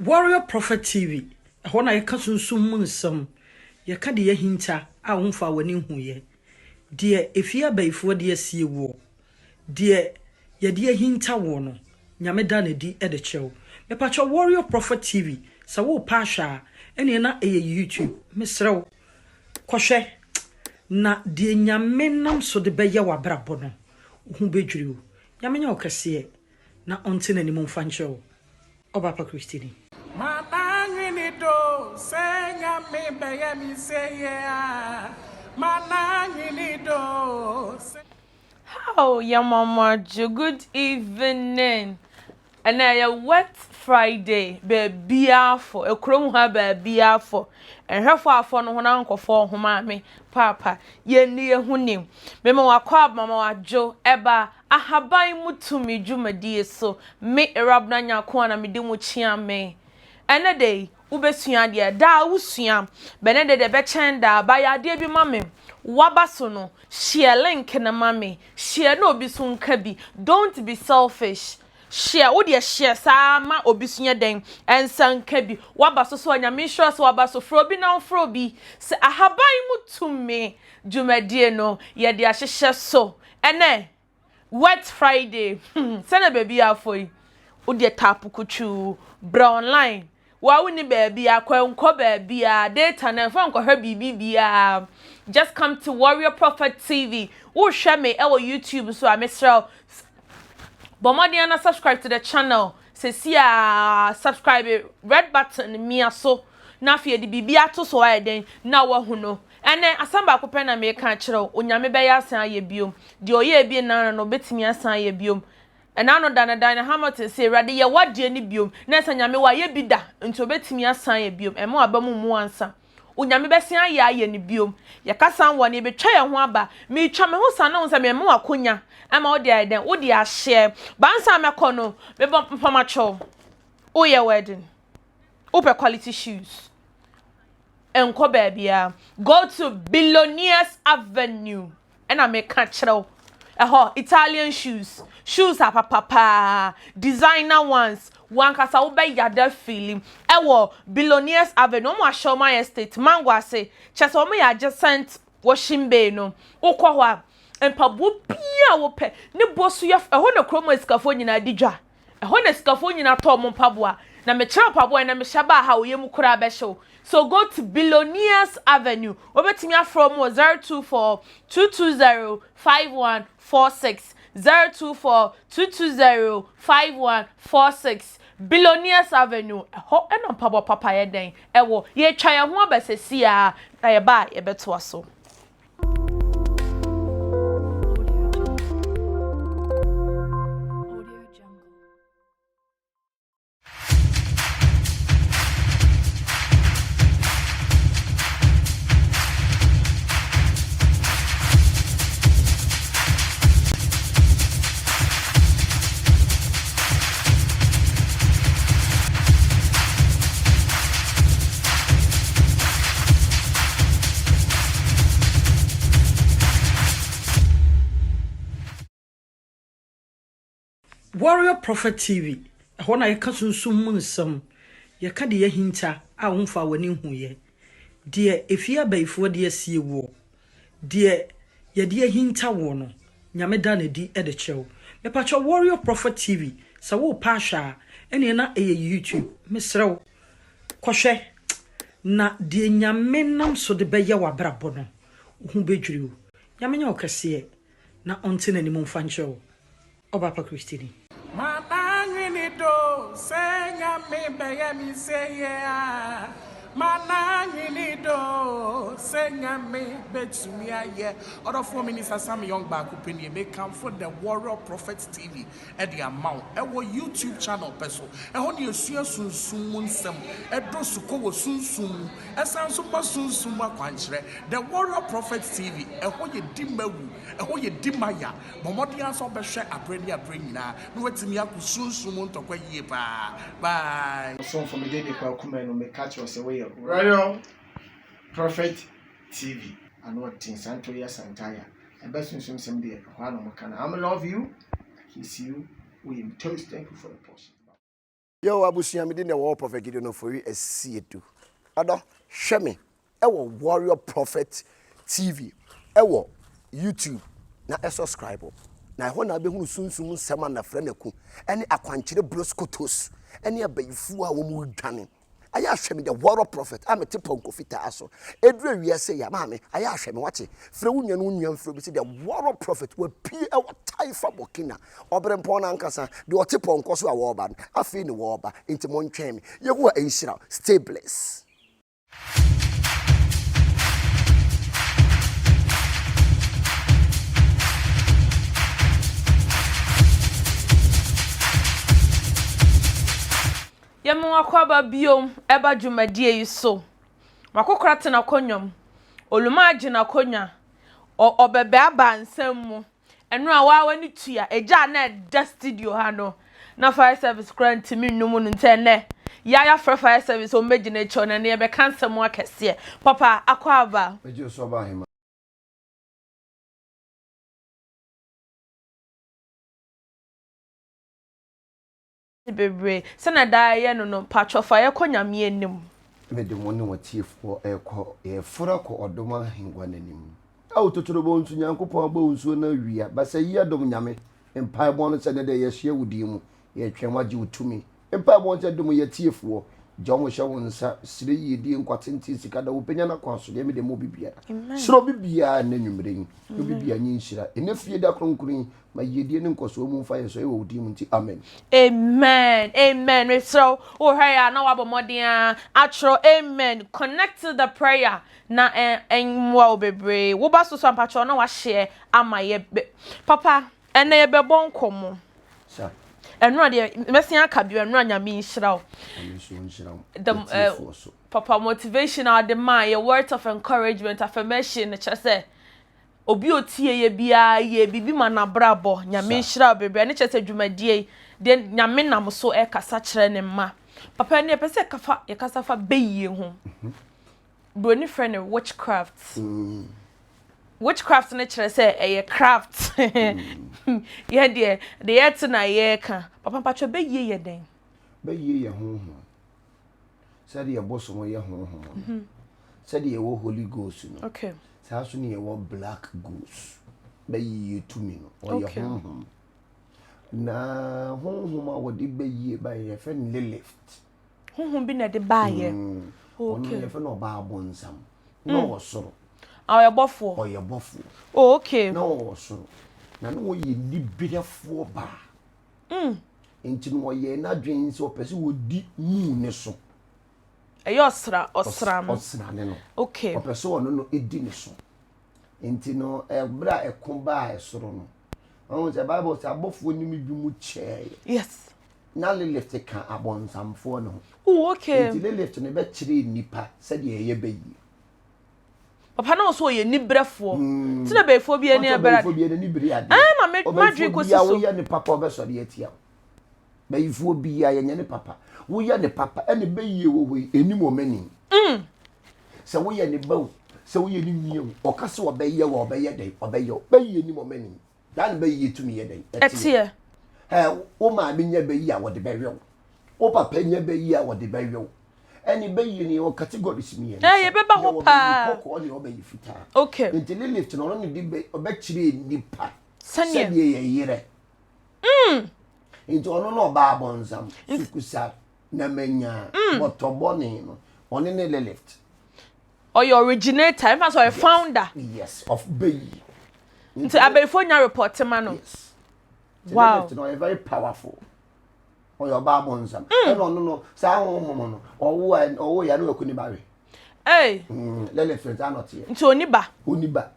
Warrior Prophet TV, ɛhɔ na yɛka sunsum mu nsɛm, yɛka deɛ ahinta a womfaa w'ani nhuiɛ, deɛ efie abayifoɔ de asie woɔ, deɛ yɛde ahinta woɔ no, Nyame da no adi de kyerɛ wo. Mepakyɛw Warrior Prophet TV, sɛ worepɛ ahwɛ a, ɛneɛ na ɛyɛ YouTube. Mesrɛ wo, kɔhwɛ, na deɛ Nyame nam so de bɛyɛ w'abrabɔ no, wo ho bɛdwiri wo. Nyame nyɛ wo kɛseɛ na ɔnte n'anim mfa nkyerɛ wo. Ɔba pa Christine. Mananwene do sɛ Nyame bɛyɛ me sei a, mananwene do sɛ. How yɛmɔmɔdwo good evening ɛnɛ ɛyɛ wet Friday baabiara fɔ ekurom ha baabiara fɔ ɛhwɛfo afɔ no ho na nkɔfɔ ho maame paapa yɛn ni yɛn ho nim mema wakɔ abama wadwo ɛba Ahaban mu tumi dwumadie so, me Erabna Nyarko a na medi mo kyea me. Ɛnɛ da yi, wobɛsua adeɛ. Daa wosua, but ɛnɛ da deɛ ɛbɛkyɛn daa. Ba yɛ adeɛ bi ma me. Waba so no, share link no ma me. Share na obi so nka bi. Don't be selfish. Share, wo deɛ share saa ma obi so nyɛ dɛn? Ɛnsa nka bi. Waba so so a, Nyame nhyira sɛ waba so. Frɛ obi na ɔmfrɛ obi. Sɛ ahaban mu tumi dwumadie no, yɛde ahyehyɛ so. Ɛnɛ wet Friday hmm sɛnɛ baabi afɔ yi wo deɛ tap kutwuu bra online wa wo ni baabi akɔ nkɔ baabi a data na ɛmfa nkɔhwɛ biribi biara just come to Warrior Prophet TV wohwɛ me ɛwɔ YouTube so a mesrɛ bɔ mmɔden na subscribe to the channel sɛsi a subscribe red button mia so na afei yɛde biribi ato so ayɛ dɛn na wahu no Ɛnnɛ, asɛm baako pɛ na mereka akyerɛ wo, Onyame bɛyɛ asan ayɛ biom. Deɛ ɔyɛɛ bi nnaano no, ɔbɛtumi asan ayɛ biom. Ɛnaano da no, Diana Hamilton se, Awurade, yɛ w'adeɛ no biom. Na ɛsɛ Nyame, wayɛ bi da, nti ɔbɛtumi asan ayɛ biom. Ɛmma w'aba mu mmu ansa. Onyame bɛsan ayɛ ayɛ no biom. Yɛkasa wɔ no, yɛbɛtwa yɛn ho aba. Meretwa me ho saa na wohu sɛ merema wo akonya ama wode ayɛ dɛn? Wode ahyɛ. But ansa mɛkɔ no, mebɔ mpamoakyɛw. Woyɛ wedding? Wopɛ quality shoes? Nkɔ baabiara. Go to Billionaires Avenue. Ɛna meka kyerɛ wo. Ɛhɔ, Italian shoes. Shoes apapa paa. Designer ones. Wankasa wobɛyada feeling. Ɛwɔ Billionaires Avenue. Wɔn ahyɛ wɔn estate. Mango ase. Kyerɛ sɛ wɔn yɛ adjacent washing bay no. Wokɔ hɔ a, mpaboa biara a wopɛ. Ne bo so yɛ ɛhɔ na kurom asikafoɔ nyinaa di dwa. Ɛhɔ na sikafoɔ nyinaa tɔ wɔn mpaboa. Na mekyerɛ mpaboa na mehyɛ baa ha wo yam koraa bɛhye wo. So go to Billionaires Avenue. Wobɛtumi afrɛ wɔn wɔ 024 220 5146. 024 220 5146. Billionaires Avenue. Ɛhɔ na mpaboa papa yɛ dɛn ɛwɔ. Yɛtwa yɛn ho aba sɛsi a na yɛba a yɛbɛtoa so. Warrior Prophet TV, ɛhɔ na yɛka sunsum mu nsɛm, yɛka deɛ ahinta a womfaa w'ani nhuiɛ, deɛ efie abayifoɔ de asie woɔ, deɛ yɛde ahinta woɔ no, Nyame da no adi de kyerɛ wo. Mepakyɛw Warrior Prophet TV, sɛ worepɛ ahwɛ a, ɛneɛ na ɛyɛ YouTube. Mesrɛ wo, kɔhwɛ, na deɛ Nyame nam so de bɛyɛ w'abrabɔ no, wo ho bɛdwiri wo. Nyame nyɛ wo kɛseɛ na ɔnte n'anim mfa nkyerɛ wo. Ɔba pa Christine. Mananwene do sɛ Nyame bɛyɛ me sei a, Mananwene do sɛ Nyame bɛtumi ayɛ. Ɔdɔfoɔ Minister Sam Young baako pɛ nie, mekamfo The Warrior Prophet TV de ama wo ɛwɔ YouTube channel pɛ so. Ɛhɔ ne yɛsua sunsum mu nsɛm, ɛdɔ sukɔ wɔ sunsum mu, ɛsan nso ma sunsum mu akwankyerɛ. The Warrior Prophet TV, ɛhɔ yɛ di mawu, ɛhɔ yɛ di maya. Bɔ mmɔden ara sɛ wobɛhwɛ aberɛ ne aberɛ nyinaa na woatumi ako sunsum mu ntɔkwa yie paa. Bye! Ɔsomfo me din de Kwaku Manu meka kyerɛ wo sɛ woyɛ Royal Prophet TV ano ɔden Santoria Santaya ɛba sunsum sɛm deɛ ɛhɔ ara na wɔka no I'm love you I kiss you woyɛ me toast thank you for the portion. Yo abusua me din de Warrior Prophet Gideon Ofori Asiedu. Ɔdɔ hwɛ me ɛwɔ Warrior Prophet TV ɛwɔ YouTube na ɛsubscribe na ɛhɔ na abɛhunu sunsum nsɛm a nafrɛ no aku ɛne akwankyerɛ broskotos ɛne abayifoɔ a wɔn redwane. Ayɛ ahwɛ me the warrior prophet a mete pɔnkɔ fitaa so. Ɛduru awia sei a, maame, ayɛ ahwɛ me, wate? Frɛ wo nua na wo nua mfrɛ obi sɛ the warrior prophet wapue wɔ Taifa Burkina. Ɔberempɔn no ankasa, deɛ ɔte pɔnkɔ so a wɔreba no, afei ne wɔreba, enti montwɛn me. Yehowa nhyira wo. Stay blessed. Yɛma w'akwaaba biom ɛba dwumadie yi so. M'akokora te n'akonnwa mu. Oluma agye n'akonnwa. Ɔ ɔbɛbɛ aba nsɛm mu. Ɛno a waa w'ani tua. Egya a na ɛda studio ha no, na fire service koraa ntumi nnum no nti ɛnnɛ, yɛa yɛafrɛ fire service wɔn bɛgyina akyire hɔ na ɛnnɛ yɛbɛka nsɛm akɛseɛ. Papa, akwaaba. Megye wo so ɔbaa hema. Bebree. Sɛnea daa yɛyɛ no no, mpakyɛw fa yɛkɔ Nyame anim. Mede mo ne w'atiefoɔ rekɔ, yɛreforo akɔ ɔdom ahengua no anim. Ao totorobɔnsu Nyankopɔn abɔ wo nsuo no awia, basa yi adom Nyame, mpaebɔ no sɛ nnɛ da yɛahyia wo din mu, yɛretwɛn wo agye wo tumi. Mpaebɔ no sɛ dom yɛatiefoɔ, gya wɔn hyɛ wo nsa, srɛ yiedie, nkwa tenten, sika da, wopɛ nya no akwan so deɛ mede ma obi biara. Srɛ obi biara nnɛ nwumerɛ yi, na obi biara nyɛ nhyira. Ɛnnɛ fie da kronkron yi, Ma yiedie ne nkɔsoɔ mu mfa yɛn so wɔ wo din mu nti, amen. Amen amen mesrɛ wo wohwɛ yɛ a na wabɔ mmɔden a atwerɛ amen connect to the prayer na ɛmmoa wo bebree woba so so ampakyɛw na wahyɛ ama yɛ papa ɛnɛ yɛbɛbɔ nkɔmmɔ Sa. ɛnora deɛ mɛsen aka bio ɛnora nyame nhyira wo Nyame nso nhyira wo the eh, atiefoɔ so. papa motivation a ɔde maa yɛ words of encouragement affirmation kyerɛ sɛ Obi a otie yɛ biara yɛ biribi ma n'abrabɔ. Nyame nhyira wo bebree. Ɛno kyerɛ sɛ dwumadie yi deɛ Nyame nam so ɛkasa kyerɛ ne mma. Papa ɛnɛ yɛpɛ sɛ yɛkafa yɛkasa fa bɛyie ho. Broni frɛ no witchcraft. Witchcraft no kyerɛ sɛ ɛyɛ craft. Yɛ deɛ deɛ yɛte na yɛreka. Papa mpakyɛ bɛyie yɛ dɛn? Bɛyie yɛ honhom. Sɛdeɛ bosom yɛ honhom no, sɛdeɛ yɛwɔ Holy Ghost no, saa nso na yɛwɔ Black Ghost. Bɛyie tumi no, ɔyɛ honhom. Na honhom a wɔde bɛyie baeɛ yɛfrɛ no Lilith. Honhom bi na ɛde baeɛ. Mm. Ɔno yɛfrɛ no ɔbaa bonsam. Na mm. ɔwɔ soro. Ah, ɔyɛ bɔfoɔ. Ɔyɛ bɔfoɔ. Oh, okay. Na ɔwɔ soro. Na na ɔyɛ niberefoɔ baa. Mm. Nti no ɔyɛɛ n'adwene sɛ ɔpɛ sɛ ɔdi muu ne so. Ɛyɛ ɔsra ɔsra no. Ɔsrane no. Okay. Ɔpɛ sɛ ɔno no di ne so. Nti no ɛberɛ a ɛko baa ɛsoro no, ɔhu sɛ Bible sɛ abɔfoɔ no mu bi mu kyɛɛeɛ. Yes. Na Lilith ka abɔnsamfoɔ no ho. Oh, okay. Nti Lilith no bɛkyerɛɛ nnipa sɛdeɛ ɛyɛ bɛyie. Papa na ɔsɛ ɔyɛ nibrɛfoɔ. Hmm. Ti na bɛyifoɔ bi ani abere ade. Ɔbɛyifoɔ bi ani bere ade. Ɛn na me madwene kɔsi so. Ɔbɛyifoɔ bi a woyɛ ne papa ɔbɛsɔre atia wo. Bɛyifoɔ bi a yɛnyɛ ne papa. Woyɛ ne papa ɛne bɛyie wɔ hɔ yi ɛnim wɔ mani. Mm. Sɛ woyɛ ne ba o, sɛ woyɛ ne nua o, ɔka sɛ ɔbɛyɛ wɔ ɔbɛyɛ dɛn ɔbɛyɛ o. Bɛyie nim wɔ mani. Daa ne bɛyie tumi yɛ dɛn ɛteɛ. Ɛ wo maame nya bɛyi a wɔde bɛhwɛ wo. Wo papa nya bɛyi a wɔde bɛhwɛ wo. Ɛne bɛyie no yɛwɔ categories mmiɛnsa. Ɛ yɛbɛba hɔ paa. Yɛwɔ bɛyi kɔkɔɔ ne ɔbɛyi fitaa. Okay. Nti Lilith no ɔno ne de bɛ ɔbɛkyerɛ nipa sɛdeɛ yɛyerɛ. Mm. Nti ɔno na ɔbaa abɔnsam sukusa na manya mm. bɔtɔ bɔne no ɔne ne Lilith. Ɔyɛ originator, ɛmfa sɛ ɔyɛ founder. Yes, of bɛyi. Nti abɛyifoɔ nya report ma no. Yes. Wow. Lilith no ɔyɛ very powerful. Ɔyɛ ɔbaa bɔnsam. Mm. Ɛna ɔno no saa honhom no ɔwo a ɔwo yɛ no waku ne ba we. Hey. Mm, Lilith no saa na ɔteɛ. Nti oni ba. Oni ba.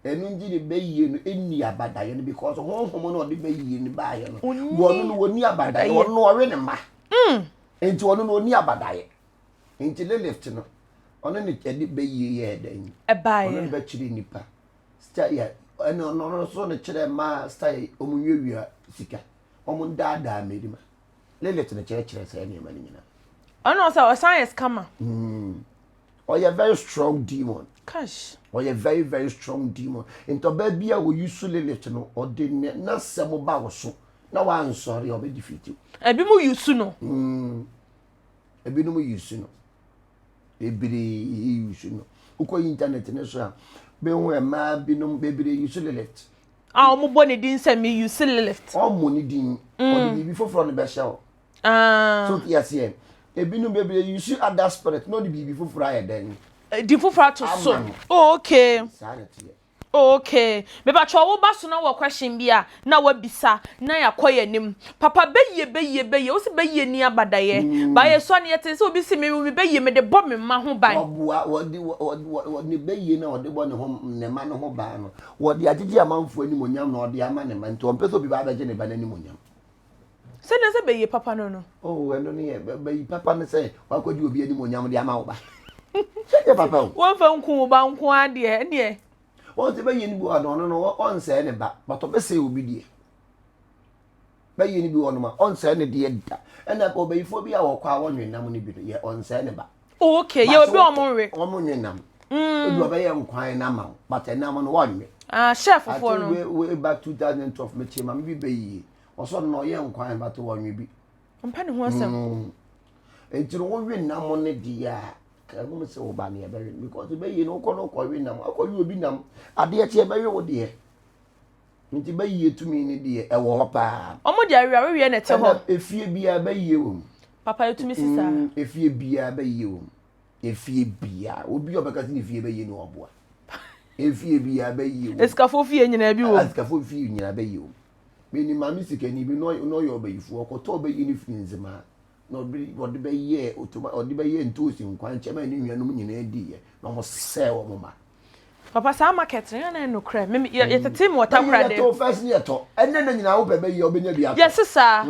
Ɛno nti ne bɛyie no ɛnni abadaeɛ no because honhom no ɔde bɛyie no baeɛ no. Wɔno no wɔni abadaeɛ ɔno ɔwe ne mma. Mm. Nti ɔno no ɔni abadaeɛ. Nti Lilith no ɔno ne ɛde bɛyie yɛɛ dɛn? Ɛbaeɛ. Ɔno ne bɛkyerɛ nipa. Style ɛna ɔno nso ne kyerɛ mmaa style wɔn nwiawia sika. Wɔn ndaadaa mmarima. Lilith no kyerɛkyerɛ saa nneɛma no nyinaa. Ɔno ɔsɛ ɔsan yɛ scammer. Mm. Ɔyɛ very strong demon. Cash. Ɔyɛ very very strong demon. Nti ɔbaa bi a oyi so Lilith no ɔde ne n'asɛm ba wo so. na wansɔre a ɔbɛ defeat wo. Ebinom use no. Mm. Ebinom use no. Bebree use no. Wokɔ internet ne so a, bɛhu mmaa binom bebree use Lilith. A wɔn bɔ ne din sɛ me use Lilith. Wɔn ne din. Mm. Wɔde biribi foforɔ no bɛhyɛ wo. Ah. So ti aseɛ. Ebinom bebree use other spirit na ɔde biribi foforɔ ayɛ dɛn. Eh, din foforɔ ato so. Oh, okay. Saa na teɛ. Oh, okay. Mepakyɛw wo ba so na wɔ question bi a na wabisa na yɛakɔ yɛn anim. Papa bɛyie bɛyie bɛyie wo se bɛyie ni abadayɛ. Mm. Ba yɛ sua no yɛte sɛ obi se me me bɛyie mede bɔ me mma ho ban. Ɔboa wɔde wɔ ne bɛyie na ɔde bɔ ne ho ne mma no ho ban no wɔde agyegye amanfoɔ animonyam na ɔde ama ne mma nti ɔmpɛ sɛ obi ba abɛgye ne ba no animonyam. Sɛ na sɛ bɛyie papa no no. Oh, ɛno ne yɛ bɛyi papa no sɛ wakɔgye obi animonyam de ama wo ba. Sɛ nyɛ papa o. Wɔmfa nku wo ba nko adeɛ ɛneɛ. Wɔn sɛ bɛyie no bi wɔ ɔno no ɔnsɛe ne ba but ɔbɛsɛe obi deɛ. Bɛyie no bi wɔ no ma ɔnsɛe ne deɛ da. Ɛna ɔbɛyifoɔ bi a wɔkɔ a wɔnwe nam no bi no yɛ ɔnsɛe ne ba. Oh, okay, yɛ obi wɔn nwe. Wɔn nwe nam. Mm. Ebi ɔbɛyɛ nkwan na ma wo but ɛnam no wɔnwe. Ah, chef foɔ no. Ati way back 2012 mekyɛ maame bi bɛyie. Ɔsɔ no na ɔyɛ nkwan but wɔnwe bi. Ɔmpɛ ne ho asɛm. Mm. Nti no wowe nam no deɛ a ka ɛho sɛ wo ba no yɛbɛwe no because bɛyie no wokɔ no wokɔwe nam akɔwe obi nam adeɛ kye yɛbɛwe wo deɛ nti bɛyie tumi no deɛ ɛwɔ hɔ paa. Ɔmo de awe aweweɛ na ɛte hɔ. Ɛna efie biara bɛyie wɔ mu. Papa etumi si saa. Mm, efie biara bɛyie wɔ mu. Efie biara obi a ɔbɛka sɛ ne fie bɛyie no ɔboa. Efie biara bɛyie wɔ mu. Esikafoɔ fie nyinaa bi wɔ mu. Asikafoɔ fie nyinaa bɛyie wɔ mu. Menim maame sikani bi na ɔyɛ ɔbayifoɔ, ɔkɔtɔ ɔbɛyi no firi Nzemaa na ɔde ɔde bɛyɛɛ otoma ɔde bɛyɛɛ ntoosi nkwankyɛn ma ne nuanom nyinaa diiɛ na wɔn sɛɛ wɔn mma. Papa saa market no yɛ na ɛnokorɛ me yɛ yɛtete mu wɔ takoradi. Bɛyi yɛtɔ first ne yɛtɔ ɛnɛ na nyinaa wopɛ bɛyi ɔbɛnya bi atɔ. Yɛse saa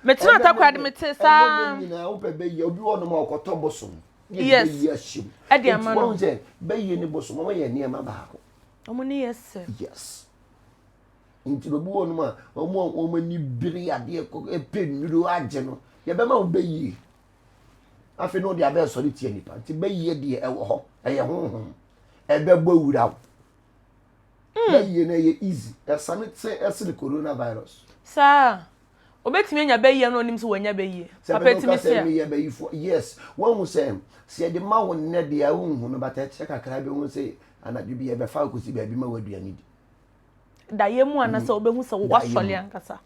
metena takoradi mete saa. Ɛnɛ na nyinaa wopɛ bɛyi obi wɔ nom a ɔkɔtɔ bosom. Yes bɛyi ahyɛ mu. Ɛde ama no. Nti wɔn sɛ bɛyi ne bosom wɔn yɛ nneɛma baako. Wɔn ne yɛ sɛ. Yes. Nti na obi wɔ nom a wɔn a wɔn ani bere adeɛ kɔ pɛ nnuro agye no yɛbɛma wo bɛyie afei na ɔde abɛɛ sɔre tia nipa nti bɛyie deɛ ɛwɔ hɔ ɛyɛ honhom ɛbɛbɔ wura wo mm. bɛyie no ɛyɛ easy ɛsane te ɛsene coronavirus. Saa obetumi anya bɛyie no onim sɛ wanya bɛyie papa etumi sɛ meyɛ bɛyifoɔ yes wɔn ho sɛ sɛ yɛde ma wo nnɛ deɛ wonhu no bata ɛkyɛ kakra bi ho sɛ anadwo bi yɛbɛfa akɔsi baabi ma w'aduane di Daeɛ mu anasɛ mm. wobɛhu sɛ woasɔre ankasa.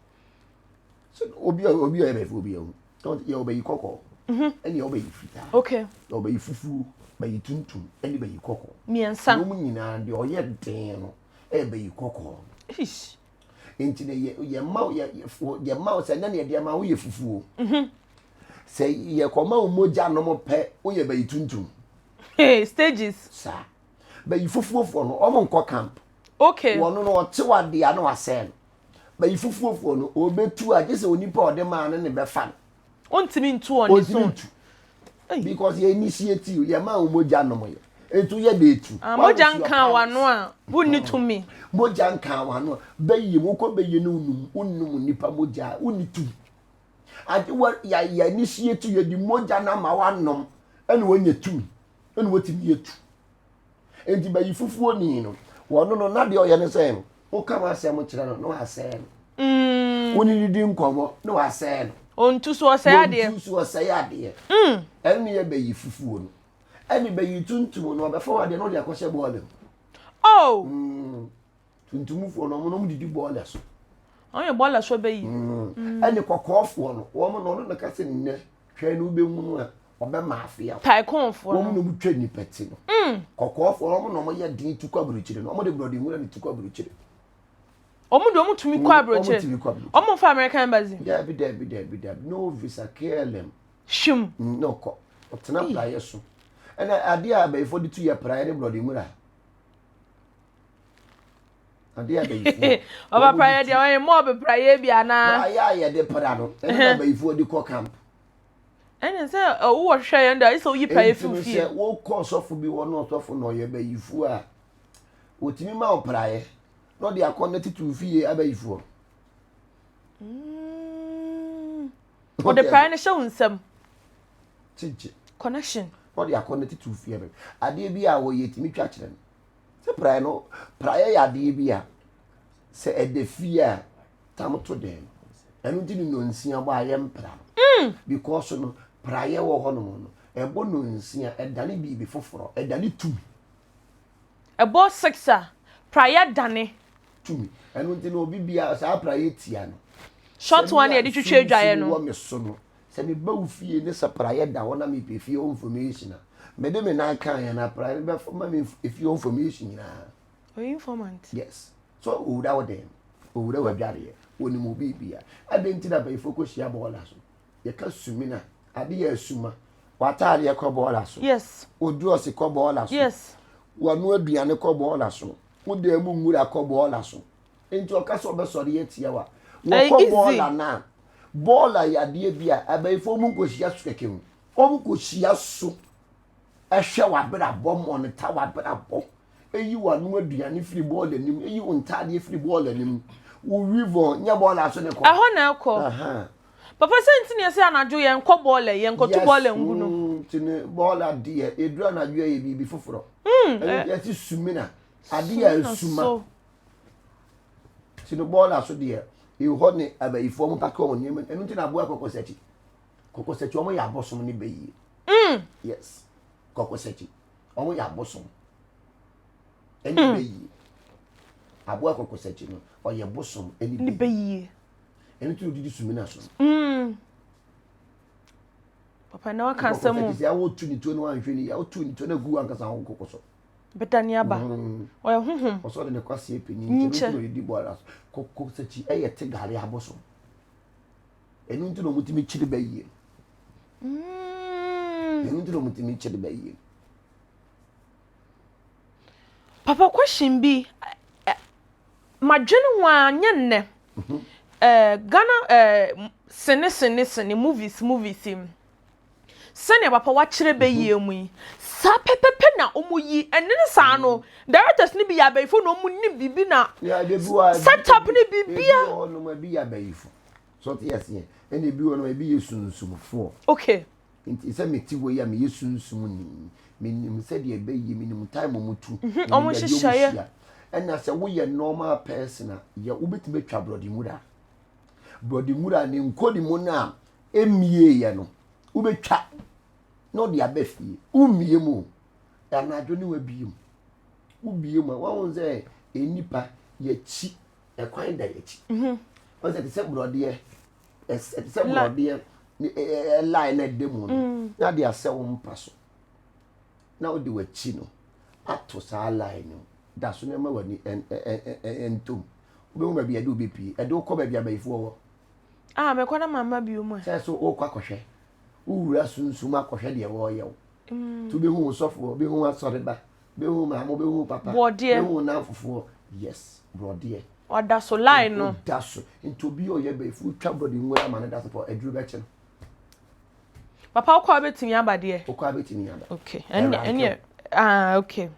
Obi a obi a yɛ bɛfo obi ahu. Yɛ ɔbɛyi kɔkɔɔ. Mhm. Ɛne ɔbɛyi fitaa. Okay. Ɔbɛyi fufuo, bɛyi tuntum, ɛne bɛyi kɔkɔɔ. Mmiɛnsa. Wɔn nyinaa deɛ ɔyɛ den no ɛyɛ bɛyi kɔkɔɔ. Nti na yɛ yɛ ma yɛ yɛ ma sɛ ɛnɛ na yɛde ama woyɛ fufuo. Mhm. Sɛ yɛ kɔma wo mogya nom pɛ woyɛ bɛyi tuntum. Stages. Saa. Bɛyi fufuofoɔ no wɔn nkɔ camp. Okay. Wɔn no ɔte wade a na wasɛe no. Bɛyi fufuofoɔ no ɔbɛtu a gye sɛ onipa a ɔde maa no ne bɛfa no. Ɔntumi ntu wɔn ne so. Ɔntumi ntu. Because yɛ initiate you, yɛ maa wo mogya nom yɛ. Etu yɛ de etu. Ah, mogya nka wano a, wonni tumi. Mogya nka wano a, bɛyi mu wokɔ bɛyi no wonum, wonum nipa mogya a, wonni tumi. Ade wɔ yɛ yɛ initiate you, yɛde mogya no ama wanom, ɛna wɔnya tumi, ɛna wɔtumi etu. Enti bayi fufuo ni no, wɔno no na deɛ ɔyɛ ne sɛ woka w'asɛm kyerɛ no na wasɛe no. Mm. Wo ne didi nkɔmmɔ na wasɛe no. Ɔntu so ɔsɛe adeɛ. Ɔntu so ɔsɛe adeɛ. Mm. Ɛno ne yɛ bayi fufuo no. Ɛne bayi tuntum no ɔbɛfa w'adeɛ na ɔde akɔhyɛ bɔɔla mu. Oh. Mm. Tuntumfoɔ no wɔn nom didi bɔɔla so. Wɔn yɛ bɔɔla so bɛyi. Mm. Ɛne kɔkɔɔfoɔ no wɔn no ɔno na ka sɛ nnɛ twɛn no wobɛhu no a ɔbɛma afea. Tycoonfoɔ no. Wɔn na wɔtwa nipa ti no. Mm. Kɔkɔɔfoɔ no wɔn na wɔyɛ den tu kɔ aburokyire no wɔn de borɔde nwura ne tu kɔ aburokyire. Wɔn de wɔn tumi kɔ aburokyire. Wɔn tumi kɔ aburokyire. Wɔn nfa American embassy. Dabi dabi dabi dabi no visa KLM. Hwim. Mm, na ɔkɔ ɔtena praeɛ so ɛna adeɛ a abayifo de tu yɛ praeɛ ne borɔde nwura. Adeɛ a abayifoɔ. Ɔba praeɛ deɛ ɔyɛ mɔɔbe praeɛ bi anaa. Praeɛ a yɛde pra no ɛna mm-hmm. abayifoɔ de kɔ camp. Ɛne sɛ wowɔ hwehwɛ yɛn da sɛ woyi praeɛ fi fie. Sɛ wokɔ ɔsɔfo bi hɔ na ɔsɔfo na ɔyɛ bayifoɔ a wɔtumi ma wo praeɛ na ɔde akɔ ne tete fie abayifoɔ. Mm. Ɔde praeɛ no hyɛ wo nsam. Kyekye. Connection. Ɔde akɔ ne tete fie bɛ. Adeɛ bi a wɔyɛ tumi twa kyerɛ no. Sɛ praeɛ no praeɛ yɛ adeɛ bi a sɛ ɛda fie a tam to dɛm. Ɛno nti ne nonsia bɔ a yɛmpra no. Mm. Because no, praeɛ wɔ hɔnom no, ɛbɔ nonsia, ɛdane biribi foforɔ, ɛdane tumi. Ɛbɔ six a, praeɛ dane. Tumi. Ɛno nti no, obi bia saa praeɛ tia no. Short one yɛde twitwa adwaeɛ no. Wɔ me so no, sɛ meba wo fie ne sɛ praeɛ da hɔ na mepɛ fie hɔ information a, mede me nan kaeɛ na praeɛ no bɛfa ma me efie hɔ information nyinaa. Ɔyɛ informant. Yes. So owura wo dɛn? Owura w'adwareɛ. Onim wo biribia. Adɛn nti na abayifoɔ kɔhyia bɔɔla so? Yɛka sumina. Ade yɛ asuma. W'ataadeɛ kɔ bɔɔla so. Yes. Wo drɔs kɔ bɔɔla so. Yes. W'ano aduane kɔ bɔɔla so. Wo dan mu nwura kɔ bɔɔla so. Nti ɔka sɛ ɔbɛsɔre atia wo a, wɔkɔ bɔɔla no a, bɔɔla yɛ adeɛ bi a abayifoɔ mu nkɔhyia so kɛkɛ o. Wɔn kɔhyia so hwɛ w'abrabɔ, monitor w'abrabɔ. Eyi w'ano aduane firi bɔɔla nim, eyi wo ntaadeɛ firi bɔɔla nim, wo weave-on nyɛ bɔɔla so ne kɔ. Ɛhɔ na ɛkɔ. Papa sɛ nti na yɛsɛ anadwo yɛn kɔ bɔɔla yɛn kɔto bɔɔla ngu no. Yes, nti ne bɔɔla deɛ eduru anadwo yɛ biribi foforɔ. Ɛno yɛsi sumina adeɛ a esuma. Nti no bɔɔla so deɛ ehɔ ne abayifoɔ mo pake wɔn nneɛma ɛno nti na aboa kɔkɔsakyi kɔkɔsakyi wɔn yɛ abosom ne bɛyie. Yes kɔkɔsakyi. Wɔn yɛ abosom. Ɛne hmm. bɛyie. Aboa kɔkɔsakyi no, ɔyɛ bosom ɛne bɛyie. Ɛno ti odidi sumina so. Hmm. Papa na waka asɛm o. Kɔkɔsakyi sɛ awo tu ne tuo no anhwɛ ni, awo tu ne tuo no agu ankasa ho koko so. Bɛda ne aba. Hmm. Ɔyɛ honhom. Ɔsɔ de ne kwaseɛ panyin nkyɛn no ti na odidi bɔɔla so. Kɔkɔsakyi ɛyɛ te gare abosom. Ɛno nti na wɔtumi kyere bɛyie. Ɛno nti na wɔtumi kyere bɛyie. Papa question bi madwene ho a nyɛ nnɛ. Mhm. Eh, Ghana eh, sene sene sene movies movies yi. Sɛnea papa wakyerɛ bɛyie mhm. mu yi saa pɛpɛpɛ na wɔn yi ɛne ne saa no mhm. directors no bi yɛ abayifo na wɔn nim biribi na set up ne biribi a. Ebi wɔ hɔ nom ebi yɛ abayifo. So ɔte aseɛ? Ɛna ebi wɔ no ebi yɛ sunsumfoɔ. Okay. Nti sɛ mete hɔ yi a meyɛ sunsum ni. Menim sɛdeɛ ɛbɛyɛ, menim time wɔn tu, mhm, menim wɔn baabi wɔn nhyehyɛeɛ. hyia. Ɛna sɛ woyɛ normal person a, yɛ wobɛtumi atwa borɔde nwura. Borɔde nwura ne nkɔnimu no a ɛmmieeɛ no, wobɛtwa na ɔde aba fie. Wommie mu o, anadwo ne wabie mu. Wobie mu a, woahu sɛ nnipa yɛkyi ɛkwan da yɛkyi mhm. wɔn sɛ te sɛ borɔdeɛ ɛsɛ te sɛ borɔdeɛ line na ɛda mu no mm. na de asɛ wo mpa so na wode w'akyi no ato saa line no da so na ɛma w'ani ntom wobɛhu baabi ɛde wobɛpie ɛde wokɔ baabi abayifoɔ wɔ ah mɛkɔ na mama bio mu sɛ so wokɔ akɔhwɛ wowura sunsum akɔhwɛ deɛ wɔreyɛ wo mm. nti wobɛhu wo sɔfoɔ wobɛhu asɔreba Bɛhu maame, wobɛhu papa. Borɔdeɛ. Bɛhu namfofoɔ. Yes, borɔdeɛ. Ɔda so line no. Ɔda so. Nti obi a ɔyɛ bɛyifo wotwa borɔde nwura ama no da so pɔ aduru bɛkye no. Papa wokɔ a wobɛtumi aba deɛ. Wokɔ a wobɛtumi aba. Okay. Ɛnneɛ ɛnneɛ ah okay.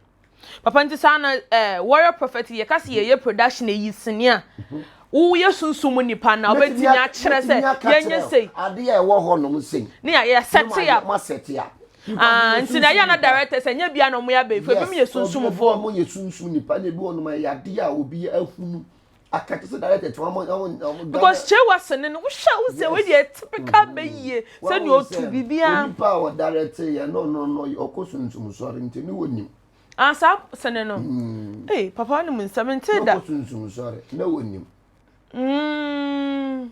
Papa nti saa na eh, warrior prophet yɛ kasi yɛyɛ production eyi sini a. Mhm. Woyɛ sunsum mu nipa na wobɛtumi akyerɛ sɛ yɛnyɛ sei. Adeɛ a ɛwɔ hɔ nom sei. Ne yɛ set up. Ma set up. Ah, nti na ɛyɛ na directors ɛnyɛ bia na ɔmo yɛ abɛɛfo ebi mu yɛ sunsumfoɔ. Ɔmo yɛ sunsum nipa na ebi wɔ nom ɛyɛ adeɛ a obi ahunu aka kyerɛ sɛ director tí wɔn wɔn wɔn. Because kyewa sene no wohwɛ wo sɛ wei deɛ typical bɛyie sɛnea otu biribiara. Onipa a ɔdirect yɛ no no no ɔkɔ sunsum sɔre nti ne wɔ nim. Ah saa sene no. Ee papa ne mu nsɛm nte da. Ɔkɔ sunsum sɔre na wɔ nim. Mm.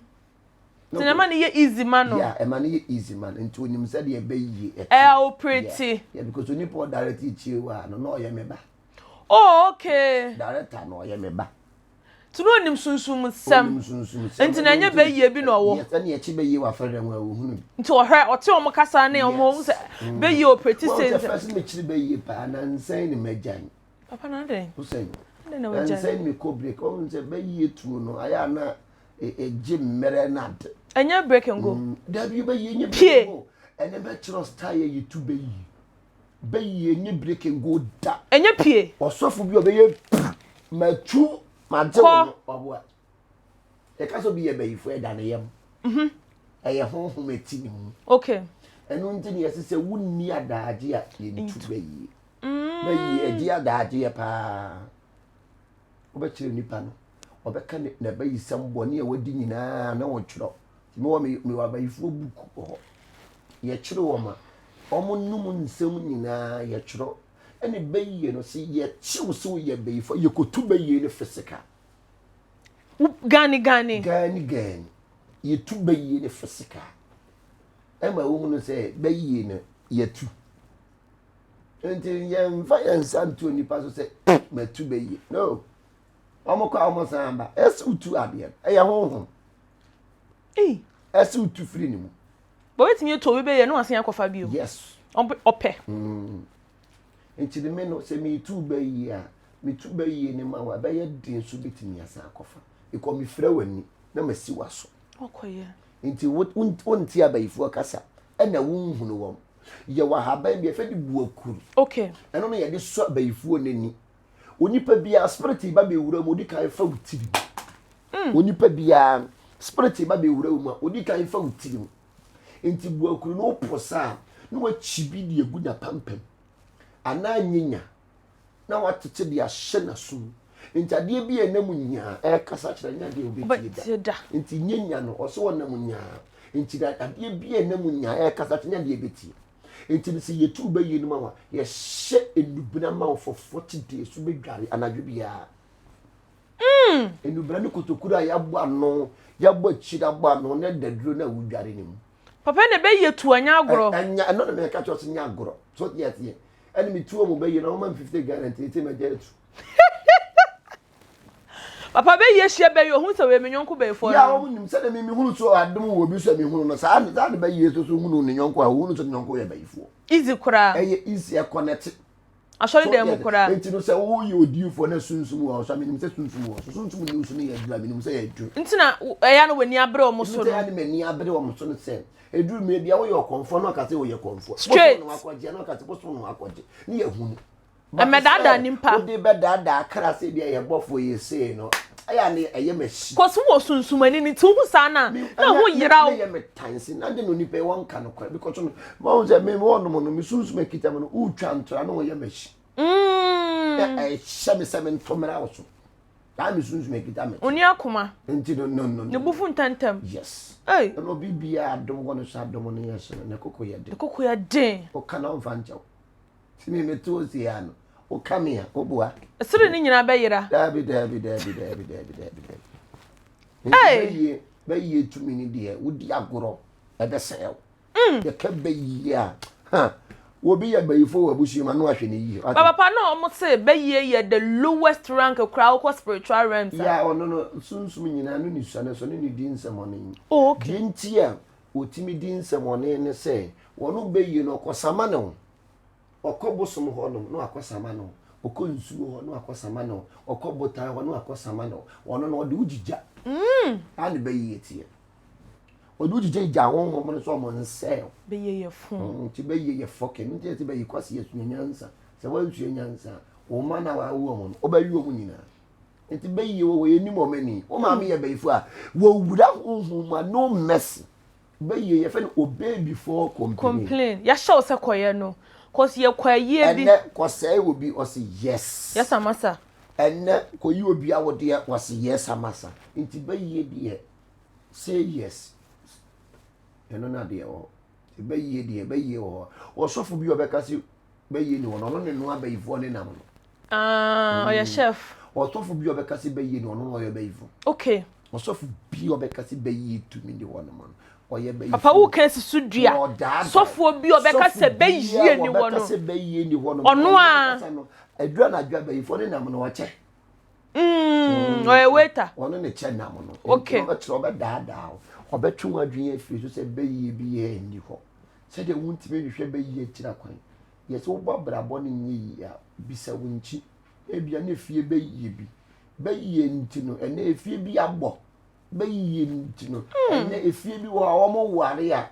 Nti na ɛma no yɛ easy ma no. Yeah, ɛma no yɛ easy ma no. Nti onim sɛdeɛ ɛbɛyie ɛte. Ɛyɛ operate. Yeah, yeah, because onipa ɔdirect kyie wa no na ɔyɛ me ba. Oh, okay. Director na ɔyɛ me ba. Nti na onim sunsum nsɛm. Onim sunsum nsɛm. Nti na ɛnyɛ bɛyie bi na ɔwɔ. Yes, ɛne ɛkyi bɛyie wɔ afɛrɛ dɛm a ohunu bi. Nti ɔhwɛ ɔte wɔn kasa ne wɔn ohun sɛ bɛyie operate sɛ. Wɔn sɛ fɛs mekyiri bɛyie paa na nsɛn ne mɛgyan. Papa na adɛn? Wosɛn. Adɛn na wagyan? Na nsɛn mekɔ break wɔn sɛ bɛyie tuo no ayɛ ana egye mmerɛ no ade. Ɛnyɛ break and go. Mm, dabi bɛyie nye break and go. Ɛnɛ bɛkyerɛ style yɛ yɛtu bɛyie. Bɛyie nye break and go da. Ɛnyɛ pie. Ɔsɔfo bi ɔbɛyɛ pu matu magye wo no ɔboa. Yɛka sɛ obi yɛ bɛyifo ɛda ne yam. Mhm. Ɛyɛ honhom ɛti ne mu. Okay. Ɛno nti ne yɛse sɛ wonni adaagye a yɛntu bɛyie. Mm. Bɛyie ɛgye adaagyeɛ paa. Wobɛkyerɛ nipa no. Ɔbɛka ne n'abayisɛm bɔne a wadi nyinaa na ɔtwerɛ. Nti mewɔ me mewɔ abayifoɔ book wɔ hɔ. Yɛkyere wɔn a, wɔn nom nsɛm nyinaa yɛtwerɛ. Ɛne bayie no sɛ yɛkye wo sɛ woyɛ bayifoɔ a, yɛkɔtu bayie no physical. Gani gani. Gani gani. Yɛtu bayie no physical. Ɛma wohunu sɛ bayie no yɛtu. Nti yɛmfa yɛn nsa nto nipa so sɛ matu bayie. No. Wɔn kɔ a wɔn san ba. Ɛsɛ wotu adeɛ no. Ɛyɛ honhom. Ɛsɛ wotu firi ne mu. Wɔbɛtumi atu obi bɛyɛ na wasan akɔfa bio. Yes. Ɔpɛ. Mm. Nti ne me no sɛ metu bɛyie a metu bɛyie ne ma wo a ɛbɛyɛ den so bɛtumi asan akɔfa. Because mefira w'ani na masi w'aso. Ɔkɔyɛ. Nti wonte abayifoɔ kasa ɛna wonhunu wɔn. Yɛwɔ ahaban bi yɛfrɛ no buakuru. Okay. Ɛno no yɛde sɔ abayifoɔ n'ani. Onipa biara spirit ba bɛwura mu odi kan fa wo tiri mu. Mm. Onipa biara spirit ba bɛwura mu a odi kan fa wo tiri mu. Nti buakuru no wopo saa na wakyi bi de agu n'apampam anaa nyenya na watete de ahyɛ n'asom. Nti adeɛ bi a ɛnam nyaa ɛrekasa kyerɛ nyɛ adeɛ a wobɛtie da. Nti nyenya no ɔsɛ ɔnam nyaa. Nti adeɛ bi a ɛnam nyaa ɛrekasa kyerɛ nyɛ adeɛ bɛtie. Nti no sɛ yɛtu bɛyie no ma wa yɛhyɛ nnubena ma wo for 40 days so bɛdware anadwo biara. Mm. Nnubena ne kotokuro a yɛabɔ ano yɛabɔ akyiri abɔ ano na ɛda duro no a wodware no mu. Papa na ɛbɛyɛ tu ɛnyɛ agorɔ. Ɛnyɛ ɛno na mɛka kyerɛ sɛ nyɛ agorɔ. So yɛ teɛ. Ɛne metu wɔn bɛyie na wɔn ma me 50 Ghana nti ɛti mɛgya atu. Papa bɛyi ahyia bɛyi ohun sɛ wɔyɛ me nyɔnko bɛyifoɔ no. Yɛ a wɔn nim sɛdeɛ mi hunu so adom wɔ obi so a mi hunu no saa saa ne bɛyie so so hunu ne nyɔnko a ohunu sɛ ne nyɔnko yɛ bɛyifoɔ. Easy koraa. Ɛyɛ easy ɛkɔnɛte. Asɔre dan mu koraa. Nti no sɛ woyɛ odiyifoɔ na sunsum wɔ so a menim sɛ sunsum wɔ so sunsum ni so no yɛ aduru a menim sɛ yɛ aduru. Nti na ɛyɛ na w'ani abere wɔn so no. Nti na m'ani abere wɔn so no sɛ eduru mmerɛ bi a woyɛ ɔkɔmfoɔ na ɔka sɛ woyɛ kɔmfoɔ. Straight. Bosom na wakɔgye na ɔka sɛ bosom na wakɔgye ne yɛ hunu. Ɛmɛdaadaa nipa. Wode bɛdaadaa kra sɛ bi a yɛ bɔfoɔ yɛ sei no ɛyɛ a ne ɛyɛ m'akyi. Cause wowɔ sunsumani no nti wohu saa no a na ho yera wo. Ne yɛ me tan se na de no nipa yi wɔnka nokorɛ because no mahu sɛ me wɔnom no me sunsum akita me no wotwa ntora na wɔyɛ m'akyi. Na ɛhyɛ me sɛ mento mmra wo so. Saa me sunsum akita me. Onni akoma. Nti no no no. Ne bo fu ntɛmntɛm. Yes. Ei. Ɛna obi biara adom wɔ no so adom no yɛ so no ne koko yɛ den. Ne koko yɛ den. Woka na ɔmfa nkyɛ wo. Ti mi mi to osi ya no. Wo ka me a, wo boa. Sere ne nyinaa bɛyera. Daabi daabi daabi daabi daabi daabi daabi. Hey. Bɛyie bɛyie tumi ni deɛ wodi agorɔ ɛbɛsɛɛ wo. Mm. Yɛka bɛyie a ha obi yɛ bɛyifo wɔ abusua mu ano ahwɛ ne yie. Papa na wɔn se bɛyie yɛ the lowest rank koraa wokɔ spiritual realms. Ya ɔno no sunsum nyinaa no ne sua no so ne ne di nsɛmɔne. Oh, okay. Deɛ nti a wɔtumi di nsɛmɔne ne sɛ wɔn bɛyie no ɔkɔsama ne ho. Ɔkɔ bosom hɔ nom na wakɔ sama no, ɔkɔ nsuo hɔ na wakɔ sama no, ɔkɔ botan hɔ na wakɔ sama no. Ɔno no ɔde wo gyigya. Mm. Saa ne bɛyie teɛ. Ɔde wo gyigya gya honhom no sɛ ɔmo nsɛe wo. Bɛyie yɛ fo. Mm, nti bɛyie yɛ fɔkɛ. Nti yɛte bɛyie kwasi yɛ sua nyansa. Sɛ wansua nyansa a, wo mma na wawo wɔn no, wobɛwe wɔn nyinaa. Nti bɛyie wɔ hɔ yɛnim wɔn ani. Wo maame yɛ bɛyifo a, wɔwura honhom mu a no mercy. Bɛyie yɛfɛ no obey before complain. Complain yɛahyɛ wo sɛ kɔyɛ no cause yɛkɔ ayie bi. Ɛnɛ kɔsɛe obi ɔse yes. Yes amasa. Ɛnɛ kɔyi obi awodeɛ ɔse yes amasa. Nti bɛyie deɛ say yes ɛno na deɛ wɔ hɔ. Bɛyie deɛ bɛyie wɔ hɔ. Ɔsɔfo bi ɔbɛka se bɛyie ni hɔ no ɔno ne noa bayifoɔ ne nam no. Ah, ɔyɛ mm. chef. Ɔsɔfo bi ɔbɛka se bɛyie ni ɔno na ɔyɛ bayifo. Okay. Ɔsɔfo bi ɔbɛka se bɛyie tumi ni hɔ nom no ɔyɛ bayifo. Papa wo kan si so dua. Sɔfoɔ bi ɔbɛka sɛ bɛyie ni hɔ no. Ɔbɛka sɛ bɛyie ni hɔ nom. Ɔno a. Adura na adwa bayifoɔ ne nam no ɔkyɛ. Mm, ɔyɛ waiter. Ɔno ne kyɛ nam no. Okay. Ɔbɛkyerɛ ɔbɛdaadaa wo. Ɔbɛtwe wo adwene afiri so sɛ bɛyie bi yɛ nni hɔ. Sɛdeɛ wontumi nhwehwɛ bɛyie akyiri akwan. Yɛ sɛ wobɔ abrabɔ no nyɛ yie a, bisa wo nkyi. Ebia na efie bɛyie bi. Bɛyie nti no, ɛnɛ efie bi abɔ. Bɛyie nti no, hmm. ɛnɛ efie bi wɔ hɔ a wɔn ware a,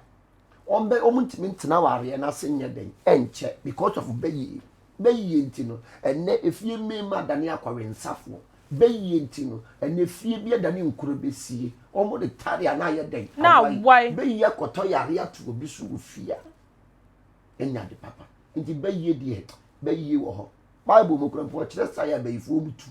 wɔn bɛ wɔn ntumi ntena wareɛ no ase nyɛ dɛn ɛnkyɛ because of bɛyie. Bɛyie nti no, ɛnɛ efie mmarima adane akɔwensafoɔ. Bɛyie nti no, ɛnɛ fie bi adane nkuro bɛsie. Wɔn de tare a na ayɛ dɛn? Na awae. Bɛyie akɔtɔ yare ato obi so wɔ fie a. Ɛnyɛ ade papa. Nti bɛyie deɛ, bɛyie wɔ hɔ. Bible mu kura mpo ɔkyerɛ saa yɛ abayifoɔ mu tu.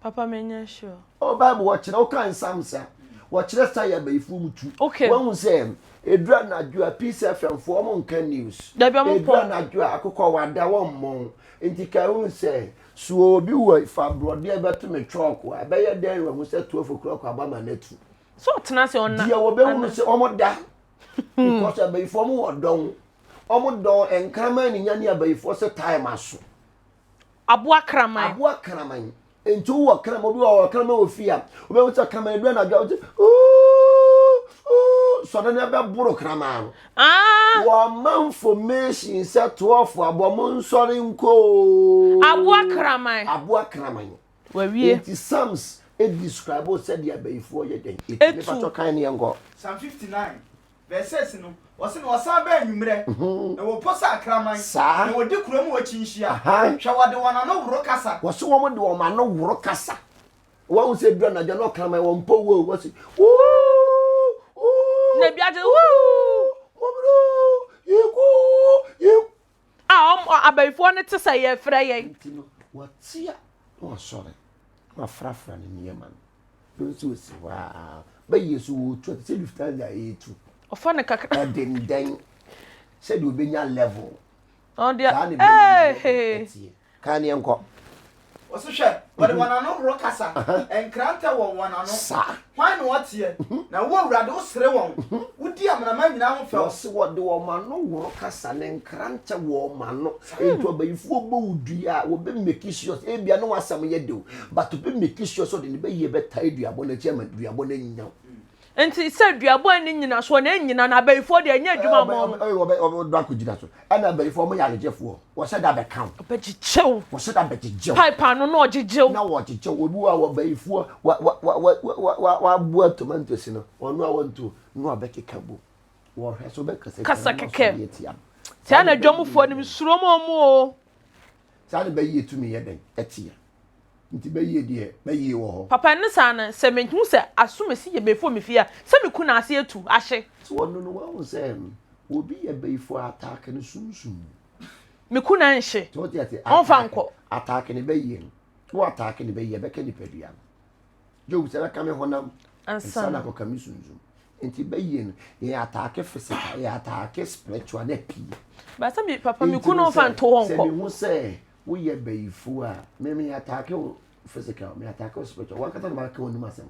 Papa menyɛ sure. Oh Bible wɔkyerɛ wokan Psalms a wɔkyerɛ sa yɛ abayifoɔ mu tu. Okay. Wahu sɛ eduru anadwo a Peace FM foɔ wɔn nka news. Dabi wɔn Eduru pɔn. anadwo a akokɔ wada wɔn mmɔn. Nti ka ehunu sɛ so obi wɔ fa borɔdeɛ bɛto me chalk a ɛbɛyɛ dɛn wahu sɛ 12 o'clock aba ma n'atu. So ɔtena ase ɔna. Deɛ wɔbɛhunu sɛ wɔn da because abayifoɔ wɔn wɔ dɔn wɔn dɔn nkraman ne nya ne abayifoɔ sɛ time aso. Aboa kraman. Aboa kraman. Nti wowɔ kraman, obi wɔ kraman wɔ fie a, wobɛhu sɛ kraman edu anadwo a wote ooo ooo sɔre no ɛbɛboro kraman no. Ah. Wɔma information sɛ toɔfo abɔ mo nsɔre nkɔ oo. Aboa kraman. Aboa kraman. Wawie. Nti Psalms e describe sɛdeɛ abayifoɔ yɛ dɛn. Etu. Mepa kyɛw kan ne yɛnkɔ. Psalm 59. Verse 6 no, ɔse, Na wɔsan ba anwummerɛ, na wɔpo sɛ akraman, Saa. na wɔdi kuro mu hɔ kyinhyia. Aha. Hwɛ, wɔde wɔn ano woro kasa. Wɔse wɔn de wɔn ano woro kasa. Wɔn sɛ duru anadwo na ɔkraman wɔn mpo wo wɔse wuu wuu. Na ebi agye wuu. Mɔmino yɛkɔ yɛ. A wɔn abayifoɔ no te sɛ yɛfrɛ yɛn. Nti no wɔte a na wɔasɔre na wɔafrafra ne nneɛma no. No nso osi hɔ ara. Bɛyɛ so wɔretu a te sɛ Lufthansa ɛretu. Ɔfa no kakra. Ɛdendɛn sɛdeɛ ɔbɛnya level. Ɔde Saa ne bɛyɛ ee. ɛteɛ. Kan ne yɛnkɔ. Ɔse, Hwɛ, wɔde wɔn ano horo kasa, nkrantɛ wɔ wɔn ano. Saa. Hwan na ɔteɛ? Na wo, Awurade, wosere wɔn, wodi amanaman nyinaa ho fɛw. Wɔse wɔde wɔn ano horo kasa, ne nkrantɛ wɔ wɔn ano. Enti ɔbayifoɔ bɔ wo dua a, wɔbɛ make sure sɛ ebia ne w'asɛm yɛ de o, but ɔbɛ make sure sɛ ɔde ne bɛyie bɛtae duabɔ no akyi ama duabɔ no anya wo. Nti sɛ duabɔ anni nnyinasoɔ na ɛnnyina no, abayifoɔ deɛ ɛnyɛ adwuma mma wɔn. Ɔbɛ ɔbɛ ɔbɛ akɔgyina so. Ɛna abayifoɔ wɔn yɛ agyegyefoɔ, wɔhyɛ da bɛka wo. Ɔbɛgyegye wo. Wɔhyɛ da bɛgyegye wo. Pipe ano na ɔgyegye wo. Na wɔgyegye wo. Obi wɔ hɔ a ɔbayifoɔ wa wa wa wa wa waboa tomatoes no, ɔno a wɔnto na ɔbɛkeka bom. Wɔhwɛ so bɛkasa Kasa kɛkɛ. Saa na dwamfoɔ no mesuro mu ɔmo o. Saa na bɛyie tumi yɛ dɛn ɛteɛ. Nti bɛyie deɛ bɛyie wɔ hɔ. Papa ɛno saa no sɛ mehu sɛ asomasi yɛ bɛyifoɔ me fie a sɛ me ku na ase atu ahye. Sɛ ɔno no wahu sɛ obi yɛ bɛyifoɔ ataake no sunsum mu. Me ku na nhye. Sɛ wote ase Ɔnfa nkɔ. Ataake ne bɛyie no. Wo ataake ne bɛyie ɛbɛka nipadua no. Job sɛ bɛka me honam ansa na akɔka me sunsum. Nti bɛyie no yɛ ataake physical yɛ ataake spiritual na pii. Basa mi papa mi kunu nfa nto hɔ nkɔ. Sɛ mehu sɛ woyɛ bɛyifoɔ a me me ataake wo physical me ataake wo spiritual wankasa na maka w'anim asɛm.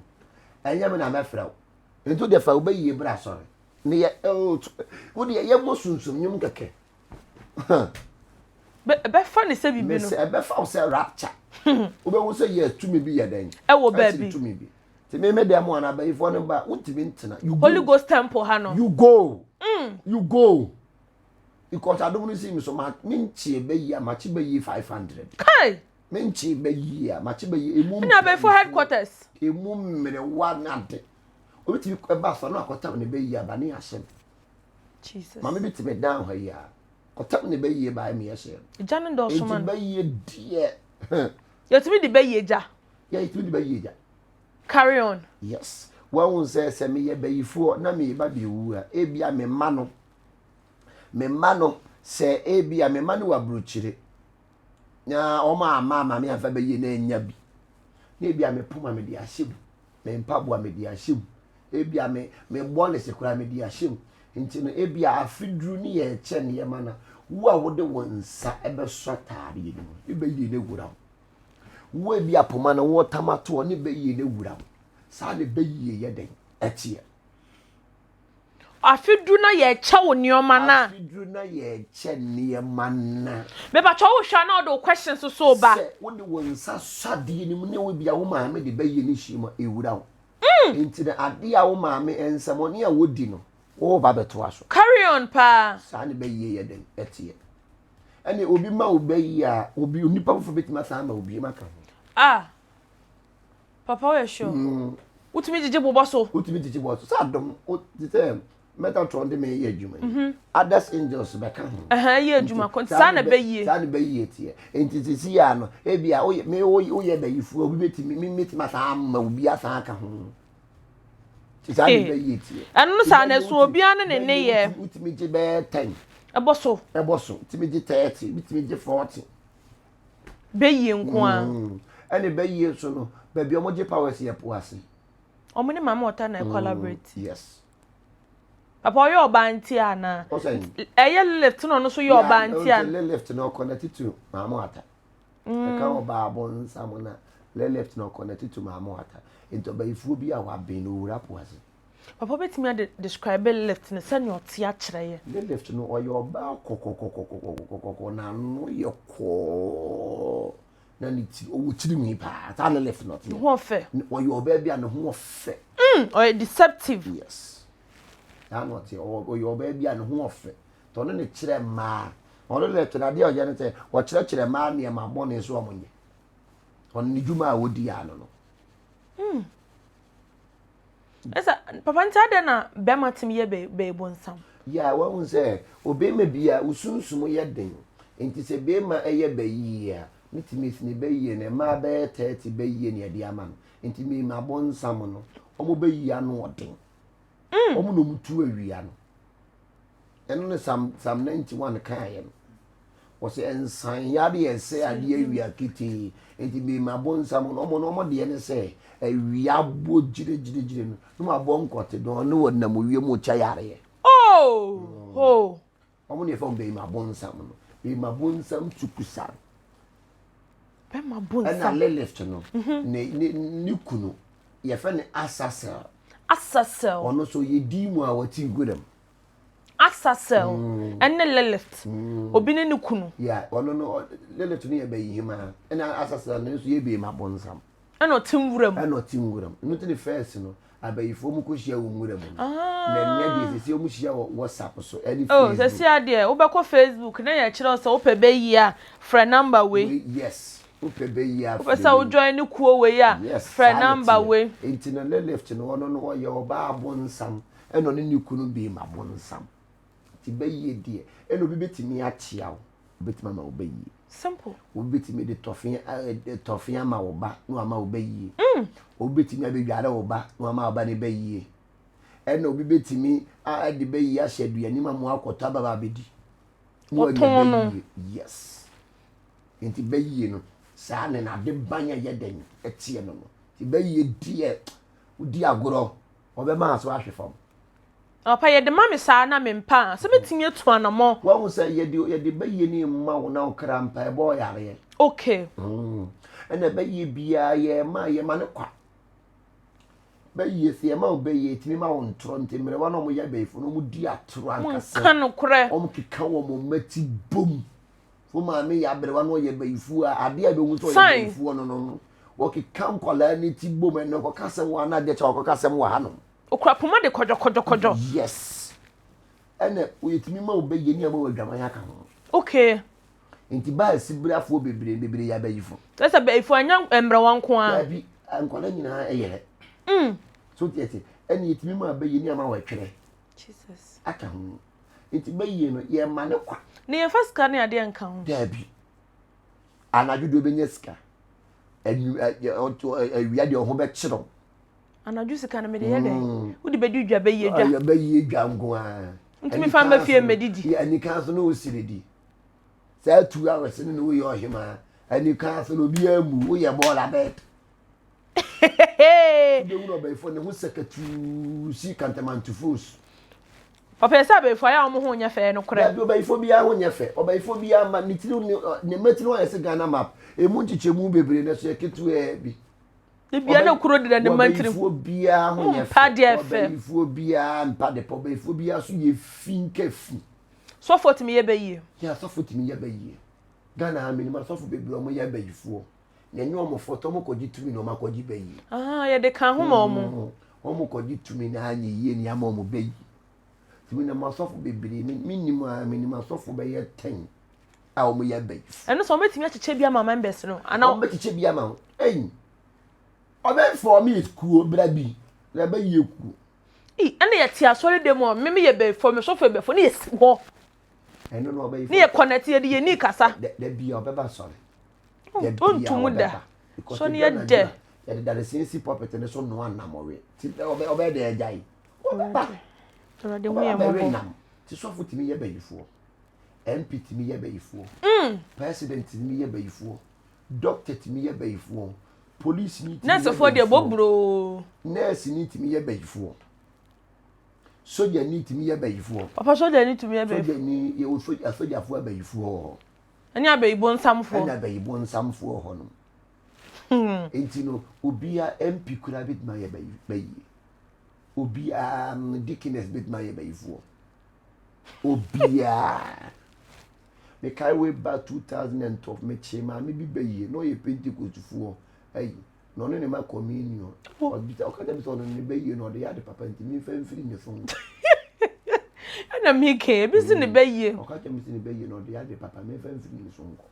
Ɛnyɛ me na mɛfrɛ wo. Nti wo deɛ fa wo bɛyie bra asɔre. Ne yɛ oh wo deɛ yɛmmɔ sunsum nnwom kɛkɛ. Ɛbɛfa ne sɛ biribi no. Mese ɛbɛfa wo sɛ rapture. Wobɛhu sɛ yɛ tumi bi yɛ dɛn. Ɛwɔ baabi. Tumi bi. Ti me me dɛm ana abayifoɔ no ba wontumi ntena. You go. Holy Ghost temple ha no. You go. Mm. You go. Because adom no si mi so ma me nkyie bɛyi a makye bɛyi 500. Kai. Me nkyie bɛyi a makye bɛyi emu. Ɛna abayifoɔ headquarters. Emu mmerewa nade. Obi tumi ɛba so no akɔtam ne bɛyi aba ne ahyɛ no. Jesus. Maame bi te me dan hɔ yi a, ɔtam ne bɛyie baa mi ɛhyɛ no. Gya no dɔɔso ma no. Enti bɛyie deɛ. Yɛtumi de bɛyie gya. Yɛ yɛtumi de bɛyie gya. Carry on. Yes. Wɔn sɛ sɛ meyɛ bɛyifoɔ na meba bɛwu a, ebia me mma no, me mma no sɛ ebia me mma no wɔ aburokyire na wɔn amma ama me amfa bɛyie na anya bi. Na ebia me poma mede ahyɛ mu. Me mpaboa mede ahyɛ mu. Ebia me me bɔlese koraa mede ahyɛ mu. Nti no ebia afe duru ne yɛrekyɛ nneɛma no a, wo a wode wo nsa bɛsɔ ataadeɛ no mu ne bɛyie no awura wo. Wo a ebia poma no woretam ato hɔ ne bɛyie no awura wo. Saa ne bɛyie yɛ dɛn ɛteɛ. Afe duru na yɛrekyɛ wo nneɛma no a. Afe duru na yɛrekyɛ nneɛma no a. Mepakyɛ wo hwɛ a na wode wo questions so ba. Sɛ wode wo nsa sɔ adeɛ no mu ne wo bia wo maame de bɛyie no hyia mu a, ɛwura wo. Nti no adeɛ a wo maame nsɛmɔne a wodi no, wo ba bɛtoa so. Carry on paa. Saa ne bɛyie yɛ dɛn ɛteɛ. Ɛne obi ma wo bɛyie a, obi onipa foforɔ bɛtumi asan ama obi ma ka ho. Ah, papa woyɛ sure? Mm. Wotumi gyegye bobɔ so? Wotumi gyegye bobɔ so. Sɛ adom, te sɛ Metatron de me yɛ adwuma yi. Mhm. Others angels bɛka ho. Ɛhɛn yɛ adwuma kɔ. Saa na bɛyie. Saa na bɛyie teɛ. Nti sisi yɛ ano, ebi a woyɛ me woyɛ bɛyifoɔ obi bɛtumi me mɛtumi asan ama obi asan aka ho. Saa na bɛyie teɛ. Ɛno no saa na ɛso obiara ne ne ne yɛ. Wotumi gye bɛyɛ 10. Ɛbɔ so. Ɛbɔ so. Wotumi gye 30, wotumi gye 40. Bɛyie nko ara. Mm. Ɛna ɛbɛyie nso no, baabi a wɔgye powers yɛ po ase. Wɔn ne Maame Ɔta na collaborate. Yes. Papa ɔyɛ ɔbaa nti anaa? Ɔsɛn. Ɛyɛ Lilith na ɔno nso yɛ ɔbaa nti anaa? Lilith na ɔconnect to Maame Ɔta. Ɛka ɔbaa abɔnsam na Lilith na ɔconnect to Maame Ɔta. Nti ɔbayifoɔ bi a waben no owura po ase. Papa wobɛtumi ade describe Lilith no sɛnea ɔte akyerɛ yɛ? Lilith no ɔyɛ ɔbaa kɔkɔkɔkɔkɔkɔkɔ n'ano yɛ kɔɔ na ne ti ɔwɔ tiri nwi paa saa Lilith no ɔte. Ne ho ɔfɛ. Ɔyɛ ɔbaa bi a ne ho ɔfɛ. Ɔyɛ deceptive. Yes. Saa na ɔte ɔyɛ ɔbaa bi a ne ho ɔfɛ. Tɔ ɔno ne kyerɛ mmaa. Ɔno Lilith no adeɛ a ɔyɛ no sɛ ɔkyerɛkyerɛ mmaa nneɛma bɔne so ɔmo nyɛ. Ɔno ne dwuma a ɔdi ano no. Ɛsɛ papa nti adɛn na bɛrima tumi yɛ bɛ bɛyɛ bonsam? Yeah, wahu sɛ obɛrima bi a wo sunsum yɛ den nti sɛ bɛrima yɛ bɛyie a ne tumi si ne bɛyie no mmaa bɛyɛ 30 bɛyie ne ɛde ama no nti mema bonsam no wɔn bɛyie ano ɔden wɔn na wɔn tu awia no Ɛno ne Psalm Psalm 91 kaeɛ no. Wɔsɛ nsan yadeɛ sɛ adeɛ awia ketee. Nti mema bonsam no ɔmo no ɔmo deɛ ne sɛ awia abɔ gyinagyinagyina no na wɔn abɔ nkɔte dɔn ne wɔnam owia mu kyɛ yareɛ. Oh! Oh! Ɔmo ne yɛfɛ wɔn bɛyima bonsam no. Bɛyima bonsam tukusa. Bɛma bonsam. Ɛna Lilith no ne ne ne kunu yɛfɛ no Asasel. Asasel. Ɔno nso yɛ demon a wɔte nwura mu. Asasel ɛne Lilith. Obi ne ne kunu. Yeah, ɔno no Lilith no yɛ bɛyihima ɛna Asasel no nso yɛ bɛyima bonsam. Ɛna ɔte nwura mu. Ɛna ɔte nwura mu. Ɛno ti ne first no abayifoɔ mu kɔhyia wɔ nwura mu no. Ah. Na ɛnɛ deɛ sɛsi wɔn hyia wɔ WhatsApp so ɛne oh, Facebook. Oh, sɛsi adeɛ wobɛkɔ Facebook na yɛkyerɛ sɛ wopɛ bɛyi a frɛ number wei. Yes. Wopɛ bɛyi a frɛ Wopɛ sɛ wo join ne kuo wei a yes, frɛ number wei. Nti no Lilith no ɔno no ɔyɛ ɔbaa bonsam ɛna ɔne ne kunu bɛɛma bonsam. Nti bɛyie deɛ ɛna obi bɛtumi akyea wo obɛtumi ama wo bɛyie. Simple. Obi bɛtumi de tɔfe tɔfe ama wo ba na wama wo bɛyie. Obi bɛtumi abɛdware wo ba na wama wo ba ne bɛyie. Ɛna obi bɛtumi de bɛyie ahyɛ aduane mu ama wakɔtɔ aba ba abɛdi. Na wanya Ɔtɔn no. bɛyie. Yes. Nti bɛyie no saa ne n'ade ban a ɛyɛ dɛn ɛteɛ no no. Nti bɛyie deɛ wodi agorɔ ɔbɛma so ahwe fam. Papa yɛde ma me saa na mempa a sɛ mɛtumi atu anamɔ. Wahu sɛ yɛde yɛde bɛyie no mma wo na wo kra mpa ɛbɔ ɔyareɛ. Okay. Ɛna bɛyie biara yɛma yɛma no kwa. Bɛyie sɛ yɛma wo bɛyie ɛtumi ma wo ntorɔ nti mmerewa na wɔyɛ abɛyifo no wɔdi atorɔ ankasa. Wɔnka nokorɛ. Wɔkeka wɔn mma ti bom. Wo maame yɛ aberewa na ɔyɛ bayifuo a, adeɛ a ɛbɛhu sɛ ɔyɛ bayifuo no no no, wɔkeka nkwadaa no ti bom ɛnna ɔkɔka asɛm wɔ ha na adeɛ kyɛ ɔkɔka asɛm wɔ hanom. Okura poma de kɔdwɔkɔdwɔkɔdwɔ. Yes. Ɛna yɛtumi ma wobɛyɛ ne ama wɔ aka ho. Okay. Nti baa sibirafoɔ bebree bebree yɛ abayifo. Kyerɛ sɛ bayifo ɛnyɛ mmerewa nko ara. Daabi, nkwadaa nyinaa ɛyɛ hɛ. So tiɛ ti, ɛna yɛtumi ma bɛyɛ ne ama wɔ ɛtwerɛ. Jesus. Aka ho. Nti bɛyie no yɛma no kwa. Na yɛmfa sika ne adeɛ nka ho. Daabi. Anadwo deɛ ɔbɛnya sika. Awia deɛ ɔho bɛkyerɛw. Anadwo sika no mede yɛ dɛn? Wode bɛdi dwa bɛyie dwa. Bɛyie dwa nko ara. Ntumi fa mma fie mmɛdidi. Anika so na ɔsiri di. Saa 2 hours no na woyɛ ɔhemaa. Anika so na obiara mu woyɛ bɔɔla bɛt. Wobɛhunu ɔbɛyifoɔ ne ho sɛkɛtuu si kantamantufoos. Papa yɛ sɛ abɛyifoɔ ayɛ a wɔn ho nyɛ fɛ nokorɛ. Dabi ɔbɛyifoɔ biara ho nyɛ fɛ. Ɔbɛyifoɔ biara ma ne tiri ne ne mmatiri ho ayɛ sɛ Ghana map. Emu nkyekyɛmu bebree na so yɛ ketewaa bi. Ebia na kuro deda ne mmatiri. Ɔbɛyifoɔ biara ho nyɛ fɛ. Mpa deɛ fɛ. Ɔbɛyifoɔ biara mpa de pɛ. Ɔbɛyifoɔ biara so yɛ fi nka fi. Sɔfoɔ tumi yɛ bɛyie. Yɛ asɔfo tumi yɛ bɛyie. Ghana ha menim asɔfo bebree wɔn yɛ bɛyifoɔ. Na ɛnyɛ wɔn fɔtɔ wɔn kɔgye tumi na wɔn akɔgye bɛyie. Ah, yɛde ka ho ma wɔn. Wɔn kɔgye tumi na anyɛ yie na ama wɔn bɛyie. Tumi na mo asɔfo bebree mi nim a mi nim asɔfo bɛyɛ 10 a wɔn yɛ bɛyifo. Ɛno sɛ wɔn bɛtumi akyekyɛ bi ama members no. Ana wɔn bɛkyekyɛ bi ama wɔn. Ɛyi ɔbɛfɔ mi kuo bra bi na bɛyie kuo. Ee ɛna yɛte asɔre dɛm a mímí yɛ bɛyifo mi sɔfo yɛ bɛyifo ne yɛ si hɔ. Ɛno na ɔbɛyifo. Ne yɛ connect yɛde yɛ ni kasa. Dɛ bi a ɔbɛba sɔre. Ɔntum da. So ne yɛ dɛ. Yɛde dadesɛn si pulpit ne so noa nam ɔwe. Ti ɔbɛ ɔbɛyɛ dɛ agya yi. Ɔbɛba. Awurade hu yɛn mmɔbɔ. Nam. Ti sɔfo tumi yɛ bɛyifoɔ. MP tumi yɛ bɛyifoɔ. President tumi yɛ bɛyifoɔ. Doctor tumi yɛ bayifoɔ. Police ni tumi yɛ Nursefoɔ deɛ bayifoɔ. bobroo. Nurse ni tumi yɛ bayifoɔ. Soja ni tumi yɛ bayifoɔ. Papa soja ni tumi yɛ bayifoɔ. Soja ni yɛ wɔ soja asogyafoɔ abayifoɔ wɔ hɔ. Ɛne abayibonsamfoɔ. Ɛne abayibonsamfoɔ wɔ hɔ nom. Hmm. Nti no obia MP koraa betumi ayɛ bayi bayie. Obiara mm, deaconess betumi ayɛ bayifoɔ. Obiara. Mekae way back 2012 mekyee maame bi bayie na ɔyɛ Pentecostfoɔ ayi na ɔne ne ma communion. Ɔbisa ɔka kyerɛ me sɛ ɔno ne bayie na ɔde yɛ ade papa nti memfa mfiri ne so nkɔ. Ɛna meke ebi si ne bayie. Ɔka kyerɛ me sɛ ne bayie na ɔde yɛ ade papa memfa mfiri ne so nkɔ.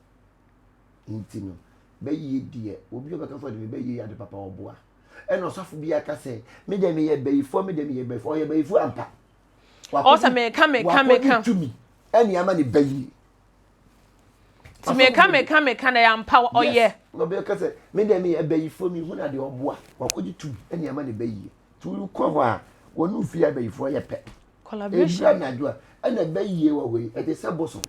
Nti no bayie deɛ obi a ɔbɛka sɛ ɔde ne bayie yɛ ade papa ɔboa. Ɛna ɔsɔfo bi aka sɛ me deɛ meyɛ bayifoɔ me deɛ meyɛ bayifoɔ ɔyɛ bayifoɔ ampa. Ɔsɛ meka meka meka. Wakɔgye tumi ɛne ama ne ba yie. Ti meka meka meka na yampa ɔyɛ. Yes. Na ɔbɛka sɛ me deɛ meyɛ abayifoɔ mi hu na deɛ ɔboa. Wakɔgye tumi ɛne ama ne ba yie. Ti wokɔ hɔ a wɔn mfiri abayifoɔ yɛ pɛ. Collaboration. Ebi anadwo a ɛna ba yie wɔ hɔ yi ɛte sɛ bosom.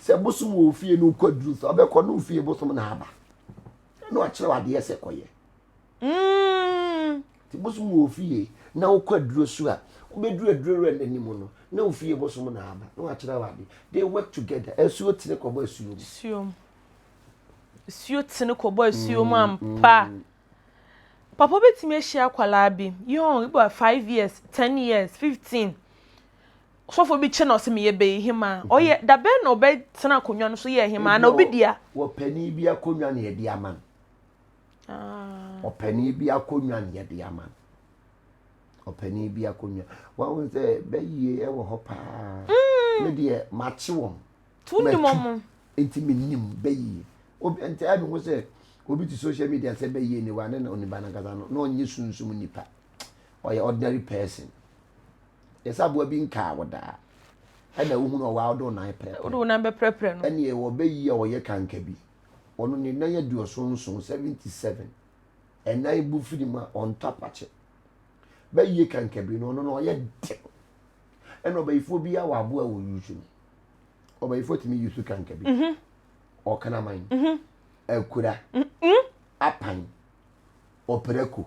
Sɛ bosom wɔ ofie no kɔ duru sɛ ɔbɛkɔ no ofie bosom na aba. Na wakyerɛ wo adeɛ sɛ kɔyɛ. Mm. Nti bosom wɔ ofie na wokɔ aduro so a, wobɛduru aduro wura no anim no, na ofie bosom na aba na wakyerɛ wo ade. They work together. Asuo tene kɔbɔ asuo mu. Asuo mu. Asuo tene kɔbɔ asuo mu ampa. Papa wobɛtumi ahyia akwadaa bi, young, ebi wɔ 5 years, 10 years, 15. Sɔfo bi kyɛ na ɔsɛ meyɛ bɛyi hemaa. Ɔyɛ dabɛn na ɔbɛtena akonnwa no so yɛ hemaa na obi dea. Wɔ panin bi akonnwa na yɛde ama no. Ah. Ɔpanin bi akonnwa na yɛde ama no. Ɔpanin bi akonnwa. Wɔn sɛ bɛyie wɔ hɔ paa. Mm. Me deɛ makye wɔn. Tu nim wɔn. Nti me nim bɛyie. Obi nti ɛmi ho sɛ obi ti social media sɛ bɛyie ni wa ne na onipa nankasa no na ɔnyɛ sunsum nipa. Ɔyɛ ordinary person. Yɛsɛ aboa bi nkaa wɔ daa. Ɛna wohunu ɔwɔ a wode wo nan prɛprɛ. Wode wo nan bɛprɛprɛ no. Ɛne ɛwɔ bɛyie a ɔyɛ kanka bi. Ɔno ne nan aduɔson nson, 77, ɛnan bu firi mu a, ɔntɔ apakye. Bɛyie kankabiri no, ɔno no ɔyɛ den. Ɛna ɔbayifoɔ biara wɔ aboa a wɔyusu no. Ɔbayifoɔ tumi yusu kankabi, mhm. ɔkraman, mhm. akura, mhm. apan, ɔprako.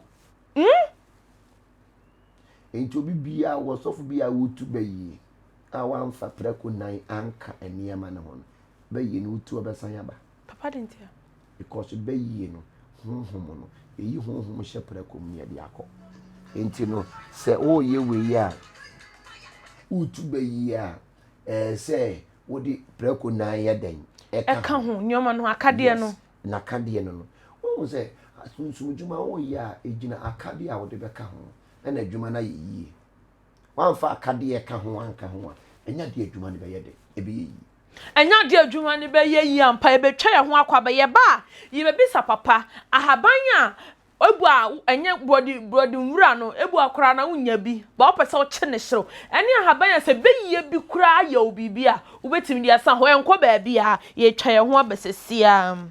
Nti obi biara wɔ sɔfo bi a wotu bɛyie a wamfa prako nan anka nneɛma no ho no, Bɛyie no wotu ɔbɛsan aba. Papa de ntia. Because bɛyie no honhom no yɛyi honhom hyɛ prɛko mu yɛde akɔ. Nti no sɛ woyɛ wei a wotu bɛyie a ɛɛ sɛ wode prɛko nan yɛ dɛn ɛka ho nneɛma no akadeɛ no. Yes n'akadeɛ no no wohu sɛ sunsum dwuma woyɛ a ɛgyina akadeɛ a wode bɛka ho ɛna adwuma no ayɛ yie. Woamfa akadeɛ ka ho anka ho a, ɛnyɛ adeɛ adwuma no bɛyɛ dɛ, ɛbɛyɛ yie. Ɛnyɛ adeɛ adwuma no bɛyɛ yie ampa, yɛbɛtwa yɛn ho akɔ aba. Yɛba a, yɛbɛbisa papa, ahaban a ebu a ɛnyɛ borɔde borɔde nwura no, ebu a koraa na wonnya bi, ba wopɛ sɛ wokye ne hyew. Ɛne ahaban a sɛ bɛyie bi koraa yɛ wo biribi a, wobɛtumi de asa hɔ. Ɛnkɔ baabi a, yɛretwa yɛn ho aba seesei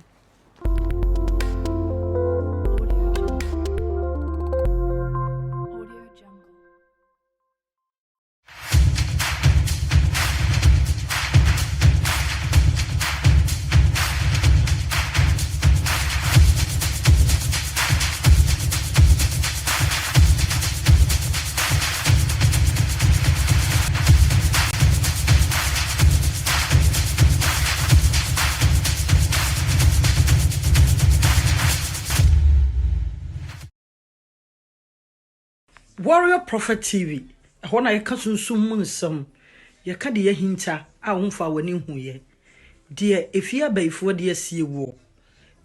Warrior Prophet TV, ɛhɔ na yɛka sunsum mu nsɛm, yɛka deɛ ahinta a womfaa w'ani nhuiɛ, deɛ efie abayifoɔ de asie woɔ,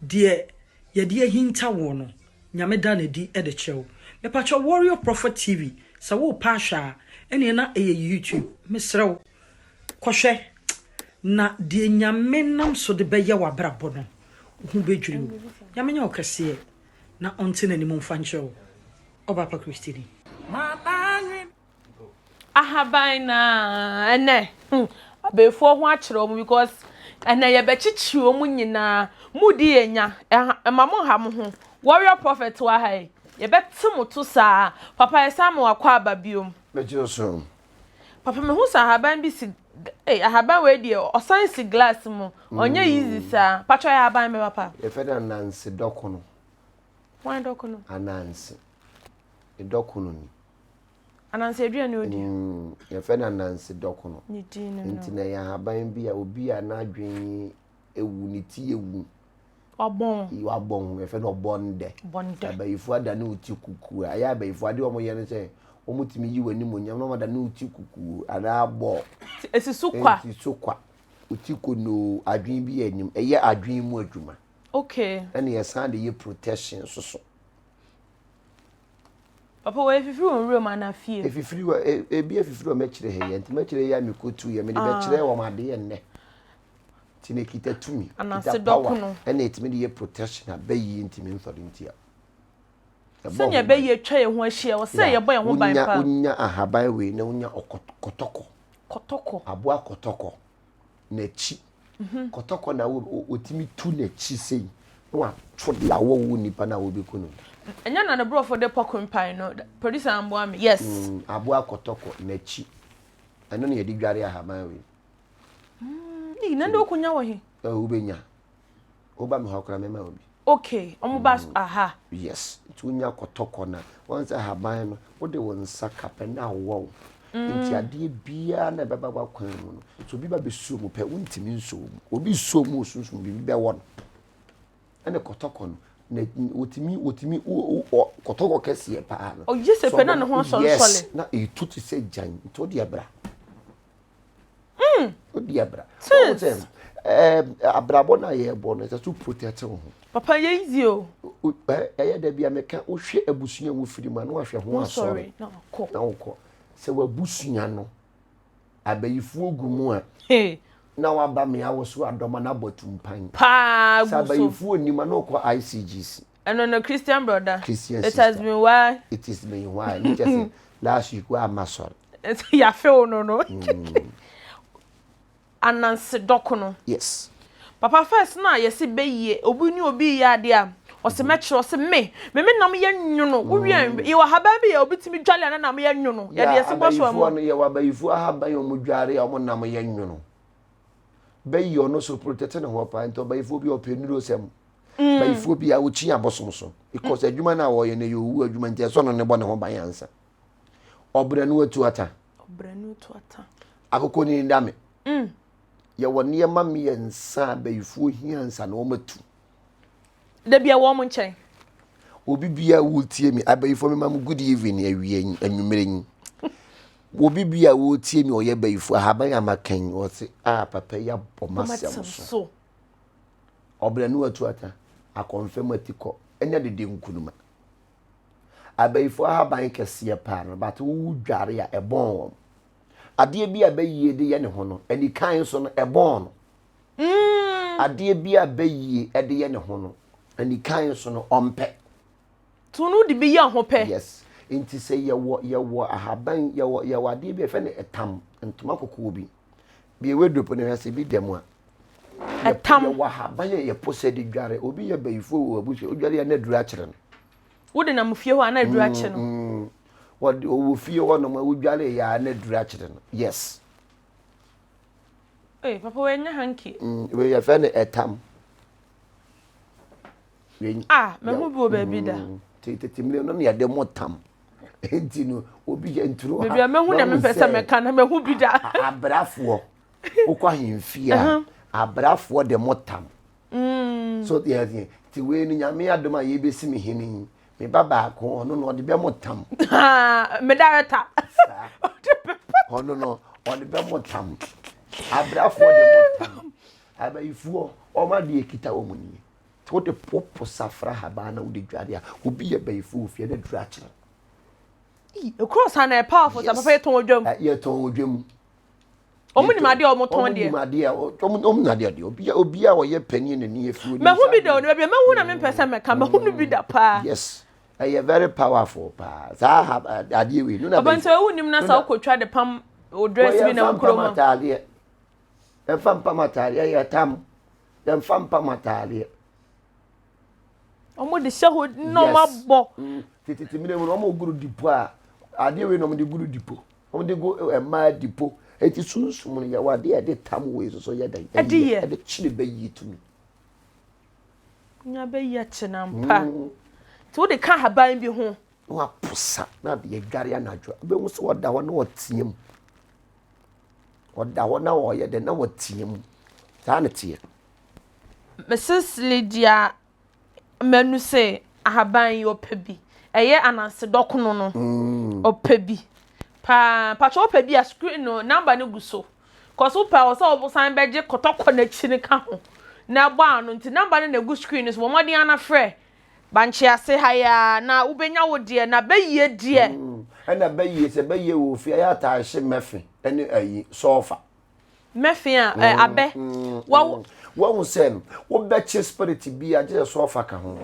deɛ yɛde ahinta woɔ no, Nyame da no adi de kyerɛ wo. Mepakyɛw Warrior Prophet TV, sɛ worepɛ ahwɛ a, ɛneɛ na ɛyɛ YouTube. Mesrɛ wo, kɔhwɛ na deɛ Nyame nam so de bɛyɛ w'abrabɔ no, wo ho bɛdwiri wo. Nyame nyɛ wo kɛseɛ. Na ɔnte n'anim mfa nkyerɛ wo, Ɔbaapa Kristini. Ahaban na ɛnɛ hmm, abeefoɔ ho akyerɛ wɔn because ɛnɛ yɛbɛkyekyere wɔn nyinaa. Mudi yɛ nya, ɛma mo nha mo ho. Warrior prophet wɔ ha yi, yɛbɛte mo to saa. Papa yɛsan ma wakɔ aba biom. Mɛgye wo so. Papa mehu sɛ ahaban bi si. Hey, ahaban wei deɛ ɔsan si glass mu. Ɔnyɛ easy saa. Patro yɛ ahaban bɛ papa. Yɛfrɛ no ananse dɔkono. Hwan dɔkono? Ananse. Ne dɔkono ni. Ananse aduane odi. Yɛfrɛ no ananse dɔkono. Ne din no no. Nti na ɛyɛ ahaban bi a obi a n'adwene ewu, ne ti ewu. Wabɔn. Wabɔn, yɛfrɛ no ɔbɔndɛ. Bɔndɛ. Abayifo adane wo ti kuku a, ɛyɛ abayifo adeɛ a wɔyɛ no sɛ wɔtumi yi w'animuonyam na wɔadane wo ti kuku anaa bɔɔ. Esi so kwa. Esi so kwa. Wo ti konoo, adwene bi anim. Ɛyɛ adwene mu adwuma. Okay. Ɛna yɛsan de yɛ protection nso so. Papa wɔ efifiri wɔ nwura mu anaa fie? Efifiri wɔ e, ebi efifiri wɔ mɛkyerɛ ha yi nti mɛkyerɛ yi a mekotu yɛ mede bɛkyerɛ wɔn adeɛ nnɛ. Nti na ekita tumi, Ananse kita power dɔkono. ɛna etumi de yɛ protection a bɛyie ntumi nsɔre ntia. Ɛbɔ Sɛnea ho ban. ɛbɛyɛ atwa yɛn ho ahyia wɔ sɛ yɛbɔ yɛn ho ban Wonya paa. wonya ahaban wei na wonya ɔkɔ kɔtɔkɔ. Kɔtɔkɔ. Aboa kɔtɔkɔ n'akyi. Mhm. Kɔtɔkɔ na wɔtumi tu n'akyi sei na wato de awɔ wo nipa no a wɔbɛku no. Ɛnyɛ na ne borɔfo de porcupine no producer amboa me yes. Aboa kɔtɔkɔ n'akyi ɛno na yɛde dware ahaban wei. Ee, na de wokonya wɔ he? Ɛ wobɛnya. Woba me hɔ koraa mɛma wo bi. Okay, ɔmo ba aha. Yes, nti wonya kɔtɔkɔ na wɔn sɛ ahaban no wode wo nsa ka pɛ na awɔ wo. Nti adeɛ biara na ɛbɛba w'akwan mu no, sɛ obi ba bɛsuo mu pɛ wontumi nsuo mu. Obi suo mu wɔ sunsum biribi bɛwɔ no. Ɛne kɔtɔkɔ no, na wɔtumi wɔtumi kɔtɔkɔ kɛseɛ paa no. Ɔyɛ sɛ pɛ na ne ho asɔresɔre. Yes, na ɛtu te sɛ gyan nti wodeɛ bra. Wodi abra. Since. Sɛ abrabɔ no a yɛrebɔ no ɛsɛ so protect wo ho. Papa yɛ easy o. Ɛyɛ da bi a meka wohwɛ abusua a wofiri mu a na wahwɛ ho asɔre na wakɔ. Na wokɔ. Sɛ wabusua no abayifoɔ gu mu a na waba mea wo so adɔma no abɔ tumpan. Paa gu so. Sɛ abayifoɔ nim a na wokɔ ICGC. Ɛno no Christian brother. Christian It sister. has been why. It has been why. Ne kyɛ sɛ last week wa ama sɔre. Yɛafew no no. Ananse dɔkono. Yes. Papa first na yɛse bɛyie obi ne obi yɛ adeɛ a ɔse mɛkyerɛ ɔse me me me nam yɛ nwono wowie mm. yɛwɔ ahaban bi yɛ obi tumi dwale a ne nam yɛ nwono yɛde yɛse bɔ so ɛmo. No yɛwɔ abayifoɔ ahaban a wɔn dware a wɔn nam yɛ nwono bɛyi ɔno so protect ne ho paa nti ɔbayifoɔ bi ɔpɛ nuro sɛm Bayifoɔ bi a wɔkyi abosom so because adwuma no a wɔyɛ no ɛyɛ owu adwuma nti ɛsɔ no ne bɔ ne ho ban ansa. Ɔbrɛ no atu ata. Ɔbrɛ no atu ata. Akokɔ ni dame. Yɛwɔ nneɛma mmiɛnsa a bayifoɔ hia ansa na wɔatu. Da bia wɔn nkyɛn. Obi bia wotie mi abayifoɔ mema mo good evening awia yi anwummerɛ yi. Obi bia wotie mi ɔyɛ bayifoɔ ahaban a maka yi ɔse a papa yi abɔ m'asɛm so. Ɔbrɛ no atu ata, akɔmfɛm atikɔ ne dede nkunuma. Abayifoɔ ahaban kɛseɛ paa no, but wo dware a ɛbɔn wɔn. Adeɛ bi a bɛyie de yɛ ne ho no, anikan so no, ɛbɔn no. Adeɛ bi a bɛyie de yɛ ne ho no, anikan so no, ɔmpɛ. To no de bi yɛ ho pɛ. Yes. Nti sɛ yɛwɔ yɛwɔ ahaban yɛwɔ yɛwɔ adeɛ bi a yɛfrɛ no ɛtam ntoma kɔkɔɔ bi. Bie wardrobe no hwɛ sɛ bi da mu a. Ɛtam. Yɛwɔ ahaban a yɛpo sɛ de dware. Obi yɛ bayifoɔ wɔ abusua odware a na aduru akyere no. Wode nam fie hɔ a na aduru akye no. Wɔde ɔwɔ fie hɔ nom a wodware yɛ a na aduru akyere no. Yes. Ee papa wei nyɛ hanky. Wei yɛfrɛ no ɛtam. Ah, mahu bi wɔ baabi da. Tete mmiri no na yɛde mo tam. Nti no obi yɛ nturo ha. Baabi a mahu na mempɛ sɛ mɛka na mahu bi da. Abrafoɔ wokɔ ahemfie a abrafoɔ de mo tam. So deɛ ɛdeɛ ti wei no nyame adom a yɛbɛsi me hene yi me ba baako ɔno no ɔde bɛ mo tam. Me director. Saa. Ɔno no ɔde bɛ mo tam. Abrafoɔ de mo tam. Abayifoɔ wɔn adeɛ kita wɔn nie. Nti wode popo safra haban na wode dware a, obi yɛ bayifo wɔ fie na duru akyerɛ. Ekuro saa na powerful sa papa yɛtɔn wɔ dwam. Yɛtɔn wɔ dwam. Wɔn nim adeɛ a wɔn tɔn deɛ. Wɔn nim adeɛ a wɔn nim adeɛ deɛ obi obi a ɔyɛ panyin na ni efi onim. Mɛhu bi da o baabi a mɛhu na mempɛ sɛ mɛka mɛhu no bi da paa. Yes ɛyɛ very powerful paa saa ha adeɛ wei. Papa nti ewu nim na sa okotwa de pam o dress bi na okuro mu. Wɔyɛ nfa mpam ataadeɛ yɛnfa mpam ataadeɛ yɛ tam. Yɛmfa mpam ataadeɛ. Wɔn de hyɛ hɔ na wɔn abɔ. Mm, tete mmerɛ mu no wɔn guru dipo a adeɛ wei na wɔn de guru dipo. Wɔn de gu eh, mmaa dipo. Eti sunsum no yɛwɔ adeɛ a yɛde tam wei nso so yɛ dɛn? Ɛde yɛ. Ɛde kyere bɛyie tumi. Nya bɛyie akye no ampa. Nti wode ka ahaban bi ho. Na waposa na ade adware anadwo. Wobɛhu sɛ ɔda hɔ na ɔteam. Ɔda hɔ na ɔyɛ dɛn na ɔteam. Saa na ɛteɛ. Mrs. Lydia Manu se ahaban yi ɔpɛ bi. Ɛyɛ ananse dɔkono no. Ɔpɛ bi paa. Mpakyɛ wopɛ bi a screen no number no gu so. Cause wopɛ a ɔsɛ ɔsan bɛgye kɔtɔkɔ n'akyi no ka ho na ɛbɔ ano nti number no na egu screen no so bɔ mmɔden ara na frɛ Bankye ase ha yi ara na wobɛnya wo deɛ na bɛyie deɛ. Ɛna bɛyie sɛ bɛyie wɔ fie ɛyɛ ataa hye mɛfe ɛne ayi sɔɔfa. Mɛfe a ɛ abɛ. Wa. Wahu sɛ wobɛkye spirit bi a gye sɛ sɔɔfa ka ho.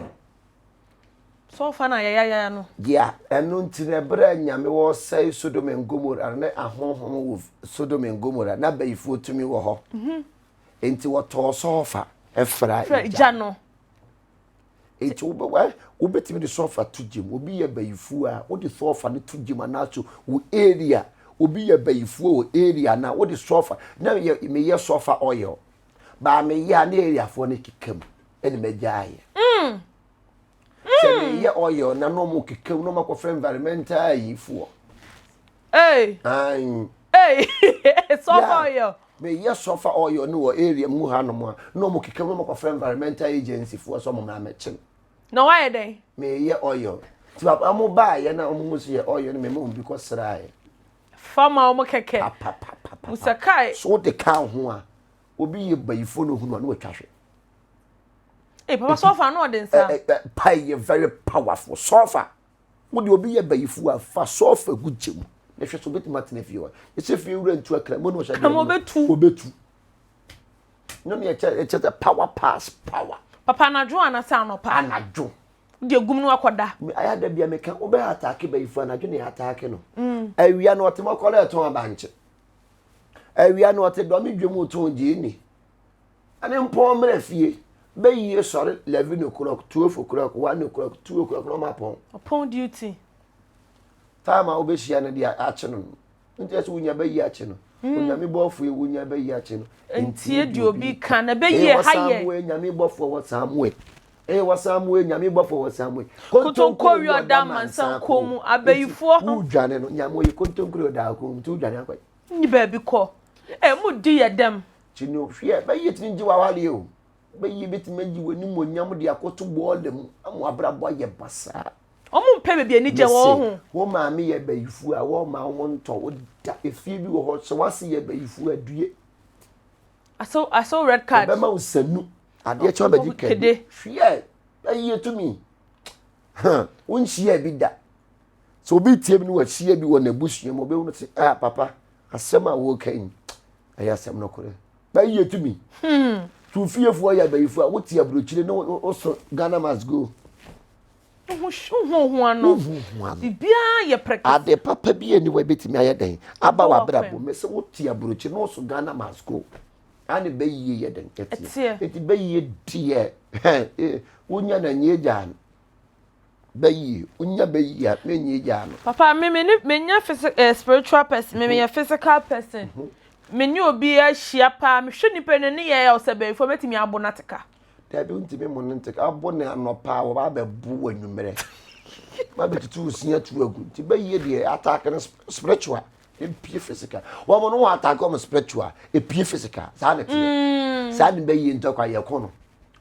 Sɔɔfa na yɛyayaya no. Yeah, ɛno nti na ɛberɛ a Nyame wɔresɛe Sodom and Gomorrah no na ahonhom wɔ Sodom and Gomorrah na abayifoɔ tumi wɔ hɔ. Nti wɔtɔɔ sɔɔfa fra egya no. Enti wobɛ wobɛtumi de sɔfa to gyem. Obi yɛ bayifuo a, wode sɔfa no to gyem anaasɛ wo area. Obi yɛ bayifuo wɔ area na wode sɔfa. Na yɛ meyɛ sɔfa oil. Baa meyɛ a na areafoɔ no keka mu ɛna magyaeɛ. Mm. Sɛ meyɛ oil na na ɔmo keka mu na ɔmo akɔfrɛ environmental ayifoɔ. Hey. Ayi. Hey. Sɔfa oil. Meyɛ sɔfa oil no wɔ area mu hanom a na ɔmo keka mu na ɔmo akɔfrɛ environmental agency foɔ sɛ ɔmo mmra mmɛkye me. Na wayɛ dɛn? Meyɛ oil. Nti papa ɔmo baayɛ na ɔmo hu sɛ yɛ oil no mema ɔmo bi kɔ sraeɛ. Fa ma ɔmo kɛkɛ. Papapapapa. Musakae. So wode ka ho a obi yɛ bayifoɔ na ohunu a na watwa hwɛ. Ee papa sɔfa no ɔde nsa. Pae yɛ very powerful sɔfa. Wo deɛ obi yɛ bayifoɔ a fa sɔfa gu gya mu na hwɛ sɛ obetumi atena fie hɔ. Ɛsɛ fie wura ntu akra mu na ɔhyɛ adeɛ mu. Obetu. Obetu. No ne ɛkyɛ ɛkyɛ sɛ power pass power. Papa anadwo anasɛ anɔpa? Anadwo. Deɛ gum no akɔda. Ayɛ ada bia meka wobɛ ataake bayifoɔ anadwo na yɛataake no. Awia no ɔte mɔkɔlɛ ɛtɔn abankye. Awia no ɔte dɔme dwam tɔn gyeene. Ɛne mpɔn mmerɛ fie bɛyie sɔre 11 o'clock 12 o'clock 1 o'clock 2 o'clock na ɔma apɔn. Ɔpɔn duty. Time a wobɛhyia no deɛ akye no no nti ɛsɛ wonya bɛyie akye no mm. Onyame bɔfoɔ yi wonya bɛyie akye no. Ntie deɛ obi ka na bɛyie ha yɛ. Ɛwɔ nyame bɔfoɔ wɔ saa moe. Ɛwɔ saa moe nyame bɔfoɔ wɔ saa moe. Kontonkori ɔda amansan kɔn mu abayifoɔ. Wodwane no nyame ɔyɛ kontonkori ɔda kɔn mu nti wodwane akɔ. Nyi baabi kɔ. Ɛ mo di yɛ dɛm. Nti no hwɛ bɛyɛ tumi gye w'awareɛ o bɛyɛ bɛtumi ayi w'animuonyam de akɔto bɔɔla mu ama w'abrabɔ ayɛ basaa. Wɔn mpɛ baabi anigye wɔ ho. Wo maame yɛ bayifuo a wɔma wo ntɔ wo da efie bi wɔ hɔ sɛ w'ase yɛ bayifuo a due. Asew asew red card. Ɔbɛma wo sanu adeɛ kyɛn abɛgye kɛde. Hwɛ bɛyɛ tumi wonhyia bi da. Sɛ obi tie bi no wahyia bi wɔ n'abusua mu ɔbɛhunu sɛ ah papa asɛm a wɔreka yi ɛyɛ asɛm nokorɛ bɛyɛ tumi hmm. so fiefoɔ yɛ abayifo a wote aburokyire ne woso Ghana must go wohu ano biribiara yɛ prɛkɛsɛ ade papa bi ani hɔ ebɛtumi ayɛ dɛn aba w'abrabɔ mɛ sɛ wote aburokyire ne woso Ghana must go ane bɛyie yɛ dɛn ɛteɛ eti bɛyie deɛ wonya na nyɛ gyaa no bɛyie wonya bɛyie a menyɛ gyaa no. Papa me me ne menyɛ physical eh, spiritual person me meyɛ physical person mhm. me ne obi ahyia paa mehwɛ nipa no ne yɛ ɔsɛ bɛyifoɔ mɛtumi abo no ateka. Dabi wontumi mo no nteka abo ne anɔpa a wɔba abɛbo wɔ anwummerɛ ba bɛtutu wo si atu agu nti bɛyie deɛ ataake no spiritual epie physical wɔn no wɔ ataake wɔn spiritual epie physical saa na teɛ mm. saa ne bɛyie ntɔkwa yɛ kɔ no.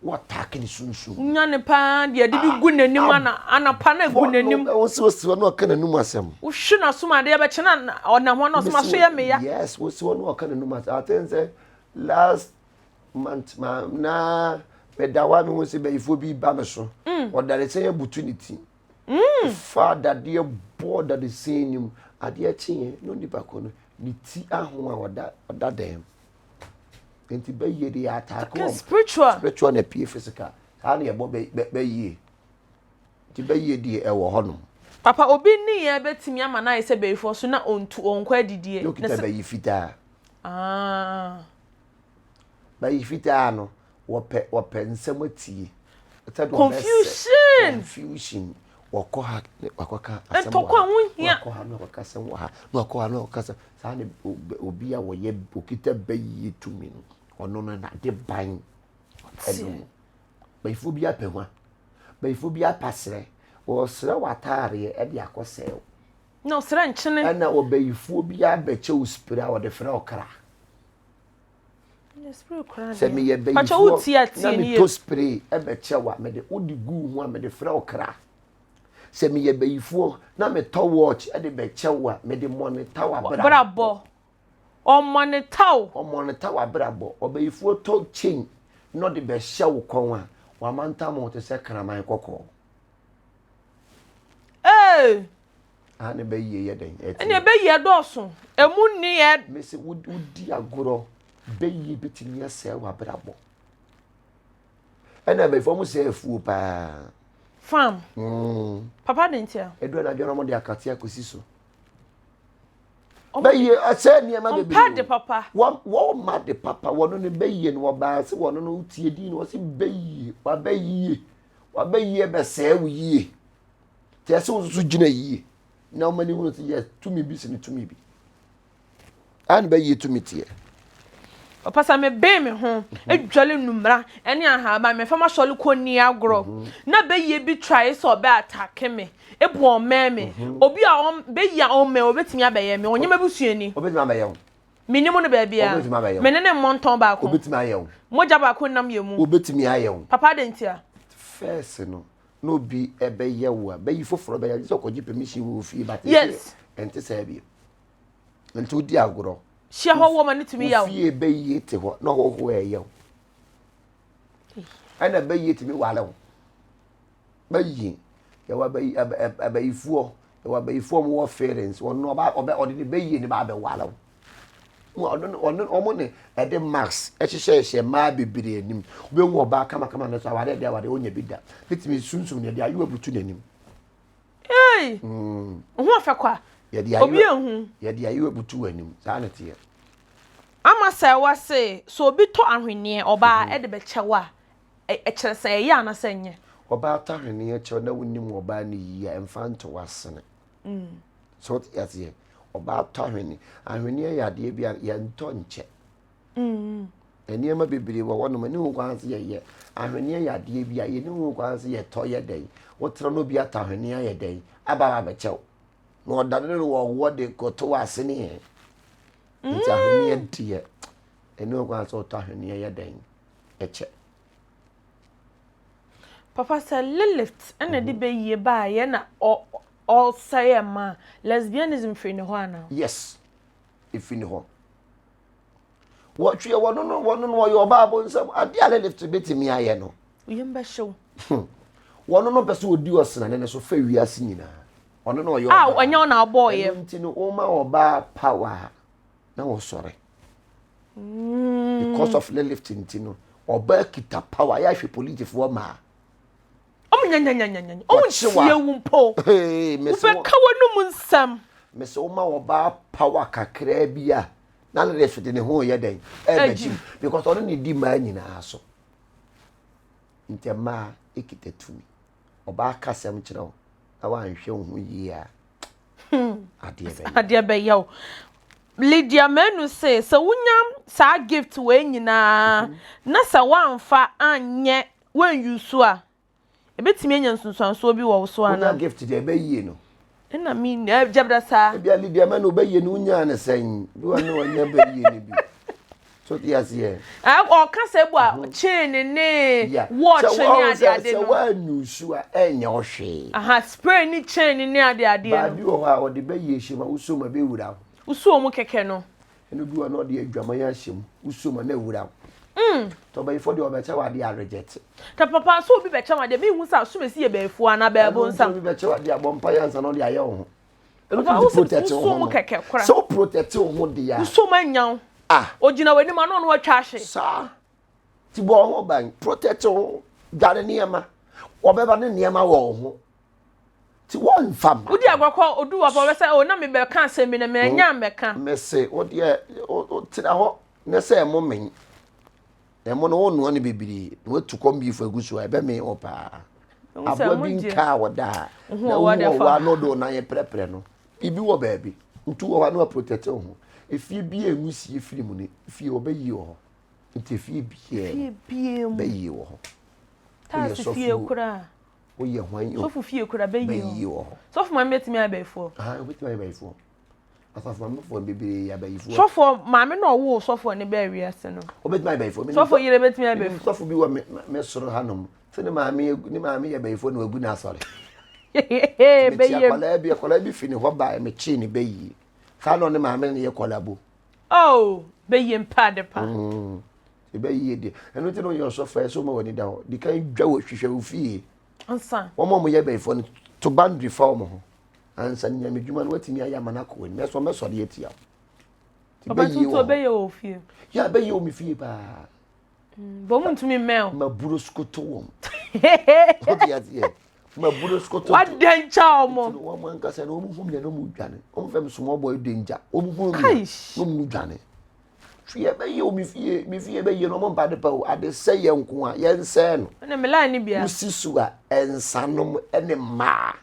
Wɔataake ne sunsum. Wonya no paa deɛ ɛde bi gu n'anim ana anapa na egu n'anim. Wosi wosi hɔ na ɔka n'anum asɛm. Wohwe n'asom adeɛ bɛkye na ɔnam hɔ na ɔsɛ maso yɛ meya. Yes, wosi hɔ na ɔka n'anum asɛm. I think sɛ last month ma na meda hɔ a mehu sɛ bayifoɔ bi ba me so. Mm. Ɔdadesɛn abutu ne ti. Mm. Fa dadeɛ bɔɔ dadesɛn no mu. Adeɛ kyeeɛ na onipa ko no ne ti aho a ɔda ɔda dɛm. Nti bɛyie de yɛ ataake wɔn. Spiritual. Spiritual na pie physical. Saa na yɛbɔ bɛyie. Nti bɛyie deɛ ɛwɔ hɔnom. Papa obi nneyɛɛ bɛtumi ama no ayɛ sɛ bayifoɔ so na ɔntu ɔnkɔ adidie. Na okita bayi fitaa. Ah. Bayi fitaa no wɔpɛ wɔpɛ nsɛm atie. Confusion. Confusion. Wɔkɔ ha ne wakɔka asɛm wɔ Ntɔkwa ha. ho hia. Wakɔ ha na wakɔka asɛm wɔ ha. Na wakɔ ha na wakɔka asɛm. Saa ne obi a wɔyɛ okita bɛyie tumi no, ɔno no n'ade ban ɛno no. Bayifoɔ bi apɛ hwa. Bayifoɔ bi apɛ aserɛ. Wɔsrɛ w'ataareɛ ɛde akɔsɛe wo. Na ɔsrɛ nkyene. Ɛna ɔbayifoɔ bi abɛkyɛ wo spray a ɔde frɛ ɔkra. Sɛ meyɛ bayifoɔ na metɔ spray bɛkyɛ wo a, mede wode gu wo ho a mede frɛ wo kra. Sɛ meyɛ bayifoɔ na metɔ watch de bɛkyɛ wo a, mede mɔneta w'abrabɔ. Ɔmɔneta wo. Ɔmɔneta w'abrabɔ. Ɔbayifoɔ tɔ chain na ɔde bɛhyɛ wo kɔn a, wamantam wo te sɛ kraman kɔkɔɔ. Ee! Aha ne bɛyie yɛ dɛn? Ɛteɛ. Ɛnna bɛyie dɔɔso. Emu nni yɛ. Mese wodi agorɔ bɛyie bɛtumi asɛe w'abrabɔ. Ɛnna abɛɛfo wɔn sɛ afuo paa. Farm. Papa de ntia. Edu anadwo na wɔn de akate akɔsi so. Bɛyie asɛe nneɛma bebree. Ɔmpɛ de papa. Wɔn wɔn ma de papa wɔn no bɛyie no wɔbaa sɛ wɔn no tie din no wɔsi bɛyie wabɛyie wabɛyie bɛsɛe wo yie. Nti ɛsɛ wo nso gyina yie na wɔn ani hunu sɛ yɛ tumi bi sene tumi bi. A na bɛyie tumi teɛ. Ɔpɛ sɛ meben me ho, dwale nnumera ne ahaban, mefa m'asɔre kɔ nni agorɔ. Mhm. Na bɛyie bi trae sɛ ɔbɛ atake me, ebu ɔmmɛn me. Mhm. Obi a ɔm bɛyie a ɔmmɛn obetumi abɛyɛ me, ɔnyɛ m'abusuani. Obetumi abɛyɛ wo. Menim no baabiara. Obetumi abɛyɛ wo. Me ne ne mmɔ ntɔn baako. Obetumi ayɛ wo. Mogya baako nnam yɛn mu. Obetumi ayɛ wo. Papa adɛn ntia? First no, na obi ɛbɛyɛ wo a bɛyi foforɔ bɛyɛ gye sɛ ɔkɔgye permission wɔ ofie but yes ɛnte saa bio nti wodi agorɔ hyia hɔ wɔ ma ne tumi yaw ofie bɛyie te hɔ na ɔhɔhoɔ ɛyɛ wo ɛna bɛyie tumi ware wo bɛyie yɛwɔ abayi abayifoɔ yɛwɔ abayifoɔ mo wɔ feelings ɔno ɔba ɔbɛ ɔde ne bɛyie ne ba abɛware wo Ɔno ɔno wɔn ne ɛde mask ɛhyehyɛhyehyɛ mmaa bebree anim. Wobɛhu ɔbaa kamakama no so awadeɛ deɛ awadeɛ ɔnya bi da. Ne tumi sunsum no yɛde ayewa butu n'anim. Hey! Ho ɔfɛ kwa. Yɛde ayewa Obi ehu. Yɛde ayewa butu w'anim. Saa na teɛ. Ama sɛ wase sɛ obi tɔ ahweneɛ ɔbaa ɛde bɛkyɛ wo a ɛkyerɛ sɛ ɛyɛ anasɛ ɛnyɛ? Ɔbaa tɔ ahweneɛ kyɛ wo na wonim ɔbaa no yie a ɛmfa nto w'asene. So wote aseɛ? Ɔbaa tɔ ahwene. Ahweneɛ yɛ adeɛ bi a yɛntɔ nkyɛ. Mm. Nneɛma bebree wɔ hɔnom ɛne ho kwan sɛ yɛyɛ. Ahweneɛ yɛ adeɛ bi a yɛne ho kwan sɛ yɛtɔ yɛ dɛn. Wotra no obi atɔ ahweneɛ ayɛ dɛn aba abɛkyɛw. Na ɔdane no wɔ wɔ de kɔto wɔ asene yɛn. Nti ahweneɛ mm. deɛ ɛne ho kwan sɛ ɔtɔ ahweneɛ yɛ dɛn ɛkyɛ. Papa sɛ Lilith na ɛde bɛyie baeɛ na ɔsɛe ɛma a, lesbianism firi ne hɔ anaa? Yes, ɛfiri ne hɔ. Wɔtweɛ wɔno no wɔno no ɔyɛ ɔbaa bonsam adeɛ a Lilith bɛtumi ayɛ no. Oyam bɛhyew. Hmm. Wɔno no pɛ sɛ ɔdi ɔsenane no so fɛ wiase nyinaa. Ɔno na ɔyɛ ɔbaa. A ɔnyɛ ɔna ɔbɔɔyɛ. Ɛno nti no woma ɔbaa power na wɔsɔre. Mm. Because of Lilith nti no ɔbaa kita power yɛ ahwɛ politifoɔ maa. Ɔmo nyanyanyanyanya ɔmo ntie wo mpo. Wobɛka w'anum nsɛm. Mese woma ɔbaa power kakraa bi a na Lilith de ne ho yɛ dɛn ɛbɛgyim because ɔno ne di mmaa nyinaa so. Nti mmaa ekita tumi. Ɔbaa kasɛm kyerɛ wo na wanhwɛ wo ho yie a hmm. adeɛ bɛyɛ. Adeɛ bɛyɛ wo. Lydia Manu se sɛ wonya saa gift wei nyinaa mhm. na sɛ woamfa anyɛ woanyusu a ebetumi anya nsunsuansoɔ bi wɔ wo so anaa? Wonya gift deɛ ɛbɛyie no. Ɛna mi gyabda saa. Ebi a Lydia Manu bɛyie no wonyaa ne sɛn bi wa ne wanya bɛyie no bi. So te aseɛ. Ɔka sɛ ebu a mhm. chain ne watch ne ade ade no. Sɛ woanyusu a ɛnyɛ wo hwee. Aha spray ne chain ne ade ade no. Baabi wɔ hɔ a ɔde bɛyie hyɛ mu a wosɔ mu a ɛbɛwura wo. Wosɔ mu kɛkɛ no. Ɛno bi wɔ na ɔde adwaman ahyɛ mu wosɔ mu a na awura wo. Mm. Tɔ bɛyifoɔ deɛ ɔbɛkyɛ wɔ adeɛ aregyɛte. Ta papa so obi bɛkyɛ wɔ adeɛ mehu sɛ asomasi yɛ bɛyifoɔ anaa bɛɛbo nsam. Ɛno nti obi bɛkyɛ wɔ adeɛ abɔ mpa yɛ ansa na ɔde ayɛ wo ho. Ɛno ti protect wo ho no. Sɛ wo protect wo ho deɛ a. Wosɔ mu anya wo. Ah. Ogyina w'anim a na ɔno atwa ahye. Saa. Ti bɔ wo ho ban protect wo ho dware nneɛma. Wɔbɛba ne nneɛma wɔ wo ho. Ti wɔnfa ma. Wodi agorɔ kɔ odu wɔ hɔ sɛ o na mebɛka asɛm bi na manya mmɛka. Mese wo deɛ tena hɔ na sɛ ɛmo men. Ɛmo no wonoa no bebree na watu kɔm beef agu so a ɛbɛmen wo paa. Aboa bi nkaa wɔ da a, na wohu ɔwɔ a na ɔde wo nan prɛprɛ no. Biribi wɔ baabi. Nti wɔ hɔ a na waprotɛte wo ho. Efie bi a nwusie firi mu no, fie hɔ bɛyie wɔ hɔ. Nti efie biara mu bɛyie wɔ hɔ. Woyɛ sɔfo woyɛ hwan o. Sɔfo fie kura bɛyie wɔ hɔ. Sɔfo maame bɛtumi ayɛ bɛyifoɔ. Ahan obɛtumi ayɛ bɛyifoɔ. Asafo maamefoɔ no bebree yɛ abayifoɔ. Sɔfo maame na ɔwoo sɔfo ne bɛɛ wiase no. Obɛtumi ayɛ bɛyifoɔ. Sɔfo yere bɛtumi ayɛ bɛyifoɔ. Sɔfo bi wɔ me me soro hanom. Sɛ ne maame ne maame yɛ bɛyifoɔ na wagu n'asɔre. Mekyi akwadaa bi akwadaa bi fi ne hɔ baa mekyee ne bɛyie. Saa na ɔne maame no yɛ kɔlabo. Oh, bɛyie mpa ade pa. Mm. Ɛbɛyie deɛ. Ɛno nti na ɔyɛ ɔsɔfo ɛsɛ ɔma w'ani da hɔ. Di kan dwa wɔ hwehwɛ wo fie. Ansa. Wɔn a wɔyɛ bɛyifoɔ no to boundary fa wɔn ho. Ansa ne nyame dwuma no watumi ayɛ ama no akɔ w'anim. Ɛsɛ ɔmɛsɔre atia wo. Papa tuntun ɔbɛyɛ wɔ fie. Yɛ bɛyie wɔ me fie paa. Mm, bɔn mu ntumi mmɛn o. Maburo sokoto wɔn. Wode aseɛ. Maburo sokoto. Wadɛnkyɛ wɔn. Nti wɔn ankasa no wɔn hu mi na wɔn dwane. Wɔn fɛm small boy danger. Wɔn hu mi na wɔn dwane. Fie bɛyɛ o mi fie mi fie bɛyɛ no wɔn mpa de pa o. Ade sɛ yɛn nko a yɛn sɛɛ no. Ɛna mi line ni bia. Wosi so a nsanom ɛne mmaa